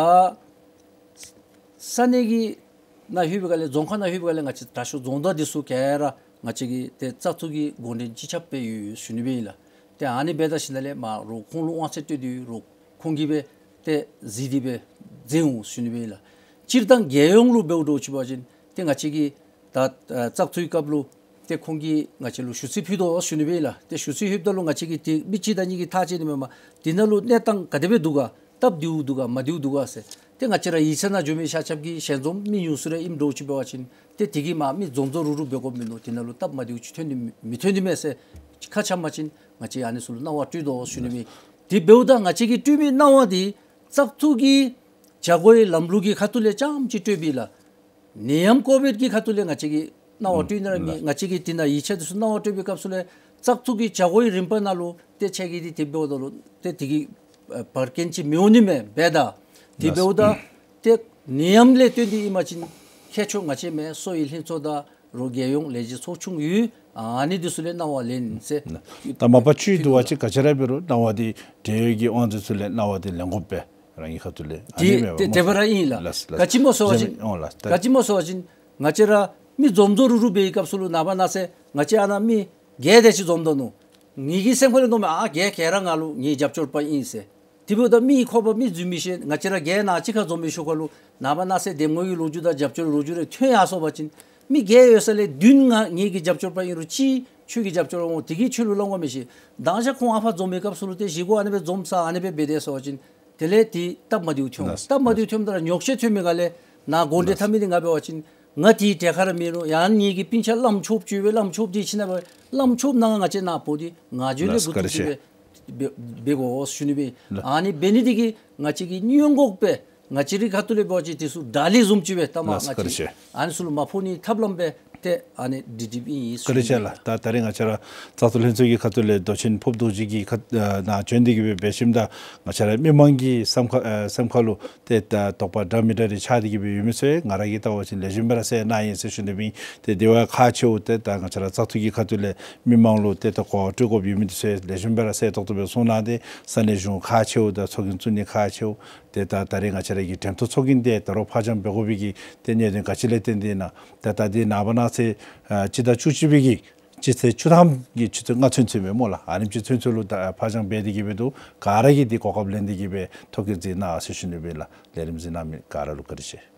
ས་གནས་ཀྱི་ནང་ལྷོད་པའི་སྒང་ལས་རྫོང་ཁག་ནང་ལྷོད་པའི་སྒང་ལས་ང་བཅས་དྲག་ཤོས་རྫོང་བདག་འདི་ཚུ་ག་ར་ང་བཅས་ཀྱིས་ཏེ་བཙག་འཐུ་གི་འགོ་འདྲེན་སྤྱི་ཁྱབ་སྦེ་ཡོད་ཞུ་ནི་སྦེ་ཨིན་ལགས། ཏེ་ཨ་ནི་འབད་ད་ཞིནམ་ལས་མ་རུང་ཁོང་ལུ་དབང་ཚད་སྤྲོད་དེ་རུང་ཁོང་གིས་སྦེ་ཏེ་གཟིགས་ཏེ་སྦེ་མཛད་འོང་ཞུ་ནི་སྦེ་ཨིན་ལགས། སྤྱིར་བཏང་རྒྱལ་ཡོངས་ལུ་འབདཝ་འདྲཝ་ཅིག་འབད་བ་ཅིན་ཏེ་ང་བཅས་ཀྱིས་ད་ཨ་བཙག་འཐུའི་སྐབས་ལུ་ཏེ་ཁོང་གིས་ང་བཅས་ལུ་ཞུ་ཚིག་ཕུལ་དོ་ཞུ་ནི་སྦེ་ཨིན་ལགས། ཏེ་ཞུ་ཚིག་ཕུལཝ་ད་ལུ་ང་བཅས་ཀྱིས་ཏེ་མི་གཅིག་དང་གཉིས་ཀྱིས་ཐག་བཅད་ནི་མེན་པར་དེ་ནང་ལུ་གནས་སྟངས་ག་དེ་སྦེ་འདུག་ག། སྟབས་བདེཝ་འདུག་ག་མ་བདེཝ་འདུག་ག་ཟེར། ཏེ་ང་བཅས་ར་ཡིག་ཚང་ནང་འགྱོ་མི་ཆ་ཁྱབ་ཀྱིས་ཞལ་འཛོམས་མི་ཉུང་སུ་རེ་ཨིནམ་འདྲཝ་ཅིག་འབད་བ་ཅིན་ཏེ་དེ་གིས་མ་མི་འཛོམས་འཛོམས་རུབ་རུབ་འབད་དགོཔ་མིན་ནུག། དེ་ནང་ལུ་སྟབས་མ་བདེཝ་ཅིག་ཐོན་ནི་མི་མི་ཐོན་ནི་མས་ཟེར་ཁ་འཆམ་པ་ཅིན་ང་བཅས་ཨ་ནི་ཚུ་ལུ་གནང་བ་སྤྲོད་དོ་ཞུ་ནི་མས། དེ་འབདཝ་ད་ང་བཅས་ཀྱིས་སྤྲོད་མི་གནང་བ་འདི་བཙག་འཐུ་གི་བྱ་སྒོའི་ལམ་ལུགས་ཀྱི་ཁ་ཐུག་ལས་རྐྱངམ་ཅིག་སྤྲོད་པས་ལགས། ནད་ཡམས་ཀོ་བིཌ་ཀྱི་ཁ་ཐུག་ལས་ང་བཅས་ཀྱིས་རྣ་བ་ཨུམ་སྤྲོད་ནི་ར་མེད། ལགས། ང་བཅས་ཀྱིས་དེ་ནང་ཡིག་ཆ་དེ་ཚུ་རྣ་བ་སྤྲོད་པའི་སྐབས་སུ་ལས་བཙག་འཐུ་གི་བྱ་སྒོའི་རིམ་པ་ནང་ལུ་ཏེ་ཁྱེད་ཀྱིས་འདི་དེ་འབདཝ་ད་ལུ་ཏེ་དེ་གི་ཨ་བར་སྐྱེན་ཅིག་མི་འོང་ནི་མས་འབད་ད། དེ་ལགས། འབདཝ་ད་ཏེ་ནད་ཡམས་ལས་བརྟེན་ཏེ་ཨིན་པ་ཅིན་ཁྱད་ཆོས་ང་བཅས་མེད་གསོ་བའི་ལྷན་ཚོགས་དང་རོགས་རྒྱལ་ཡོངས་ལས་བྱེད་ཚོགས་ཆུང་ཡོད། ཨ་ནི་དེ་ཚུ་ལས་རྣ་བ་ལེན་ཟེར། ད་མ་པ་ཅིག་འདུག་པ་ཅིན་ག་ཅི་ར་འབད་རུང་རྣ་བ་འདི་འབྲེལ་ཡོད་ཀྱི་དབང་འདུས་ཚུ་ལས་རྣ་བ་འདི་ལེན་དགོ་པས། རང་གི་ཁ་ཐུག་ལས་ཨ་ནི་དེ་མེན་པ་དེ་སྨོ། དེ་སྦེ་ར་ཨིན་ལགས། ལགས་ལགས། ག་ཅི་སྨོ་ཟེར་བ་ཅིན་ཨོ་ལགས། ད་ག་ཅི་སྨོ་ཟེར་བ་ཅིན་ང་བཅས་ར་མི་འཛོམས་འཛོམས་རུག་རུག་འབད་བའི་སྐབས་སུ་ལུ་ནངས་པ་གནངས་ཚེ་ང་བཅས་ཨ་ནཱ་མི་བརྒྱད་དེ་ཅིག་འཛོམས་དོ་ནུག། ངེ་གི་སེམས་ཁ་ལས་མནོཝ་མས། ཨ་བརྒྱད་ག་ར་ང་ལུ་ངེའི་རྒྱབ་སྐྱོར་པ་ཨིན་ཟེར། དེ་འབདཝ་ད་མི་ཁོག་པ་མི་འཛུལ་མི་ཤེས། ང་བཅས་ར་བརྒྱད་ནཱ་གཅིག་ཁར་འཛོམས་པའི་ཤུལ་ཁ་ལུ་ནངས་པ་གནངས་ཚེ་འདེམས་ངོ་གི་ལོ་རྒྱུས་དང་རྒྱབ་སྐྱོར་ལོ་རྒྱུས་རེ་ཐོན་ཡར་སོང་པ་ཅིན་མི་བརྒྱད་ཡོད་ས་ལས་བདུན་ང་ངེ་གི་རྒྱབ་སྐྱོར་པ་ཨིན་རུང་གཅིག་ཁྱོད་ཀྱི་རྒྱབ་སྐྱོར་འོང་། དེ་གིས་ཁྱོད་ལུ་སླབ་དགོ་མི་ཤེས། མདང་ཞག་ཁོང་ཨ་ཕར་འཛོམས་པའི་སྐབས་སུ་ལུ་ཏེ་བཞེས་སྒོ་ཨ་ནི་སྦེ་འཛོམས་ས་ཨ་ནི་སྦེ་འབད་དེ་སོང་པ་ཅིན་དེ་ལས་དེ་སྟབས་མ་བདེཝ་ཐོན། ལགས། སྟབས་མ་བདེཝ་ལགས། ཐོནམ་ད་ར་ཉོགས་བཤད་ཐོན་མི་ག་ལས་ནཱ་འགོ་འདྲེན་ལགས། འཐབ་མི་འདི་ང་འབད་བ་ཅིན་ང་དེའི་གྲལ་ཁར་མེད་རུང་ཡང་ངེ་གི་སྤུན་ཆ་བླམ་ཆོསཔ་ཅིག་སྦེ་བླམ་ཆོསཔ་འདི་ཕྱི་ནང་སྦེ་བླམ་ཆོསཔ་ནང་ང་བཅས་ནཱ་འབོ་སྟེ་ང་བཅས་ལས་ལགས། གོ་བཀྲ་ཐུབ་ཤིས། ཅིག་སྦེ་འབད་འབད་དགོ་ཟེར་ཞུ་ནི་སྦེ། ལགས། ཨ་ནི་འབད་ནི་འདི་གིས་ང་བཅས་ཀྱིས་སྔོན་འགོག་སྦེ་ང་བཅས་རའི་ཁ་ཐུག་ལས་འབད་བ་ཅིན་དེ་ཚུ་དྲག་ལས་བཟུམ་ཅིག་སྦེ་ལྟ་མ། ལགས། ང་བཅས་བཀྲ་ཤིས། ཨ་ནི་ཚུ་ལུ་མ་ཕོག་ནི་ཐབས་ལམ་སྦེ་ཏེ་ཨ་ནི་སྒྲིག་སྒྲིགཔ་ཨིན་ཟེར་ཞུ་ནི་སྦེ། བཀྲ་ཤིས་ལགས། ད་ད་རིས་ང་བཅས་ར་བཙག་འཐུ་ལྷན་ཚོགས་ཀྱི་ཁ་ཐུག་ལས་མདོ་ཆེན་ཕུརཔ་རྡོ་རྗེ་གི་ཁ་ཨ་ནཱ་བྱོན་ཏེ་གི་སྦེ་འབད་ཞིནམ་ད་ང་བཅས་ར་མི་མང་གི་སེམས་ཁ་ཨ་སེམས་ཁ་ལུ་ཏེ་ད་དོགས་པ་འདྲ་མི་འདྲ་རེ་ཆགས་ཏེ་གི་སྦེ་ཡོད་མི་ཚུ་ང་ར་གིས་བལྟ་བ་ཅིན་ལེགས་ཤོམ་སྦེ་ར་སེལ་གནང་ཡི་ཟེར་ཞུ་ནི་སྦེ་ཨིན། ཏེ་དེ་བ་ཁག་ཆེཝ་ཏེ་ད་ང་བཅས་ར་བཙག་འཐུ་གི་ཁ་ཐུག་ལས་མི་མང་ལུ་ཏེ་ད་གོ་བ་སྤྲོད་དགོཔ་ཡོད་མི་འདི་ཚུ་ལེགས་ཤོམ་སྦེ་ར་སེལ་ཏོག་ཏོ་སྦེ་གསུངས་གནང་སྟེ་ས་གནས་གཞུང་ཁག་ཆེཝ་དང་ཚོགས་རྒྱན་བཙུགས་ནི་ཁག་ཆེཝ་ཏེ་ད་ད་རིས་ང་བཅས་ར་གི་འགྲེམས་སྟོན་ཚོགས་རྒྱན་འདི་ད་རུང་ཕར་འགྱངས་འབད་དགོ་པའི་གི་ཏེ་གནད་དོན་ག་ཅི་ལས་བརྟེན་ཏེ་ཨིན་ན། ད་ད་འདི་ནངས་པ་གནངས་ཚེ་ཨ་སྤྱི་ཟླ་བཅུ་གཅིག་པའི་གི་སྤྱི་ཚེས་བཅུ་ཐམ་གྱི་ཆུ་ཚོད་ལྔ་ཚུན་ཚོད་མས་སྨོ་ལགས། ཨ་ནེམ་ཅིག་ཚུན་ཚོད་ལུ་ད་ཕར་འགྱངས་འབད་དེ་གི་སྦེ་འདུག། ག་ར་གིས་འདི་གོ་སྐབས་ལེན་ཏེ་གི་སྦེ་ཐུགས་ཁུར་བཞེས་གནང་ཟེར་ཞུ་ནི་སྦེ་ལགས། ལས་རིམ་གཟིགས་གནང་མི་ག་ར་ལུ་བཀྲ་ཤིས།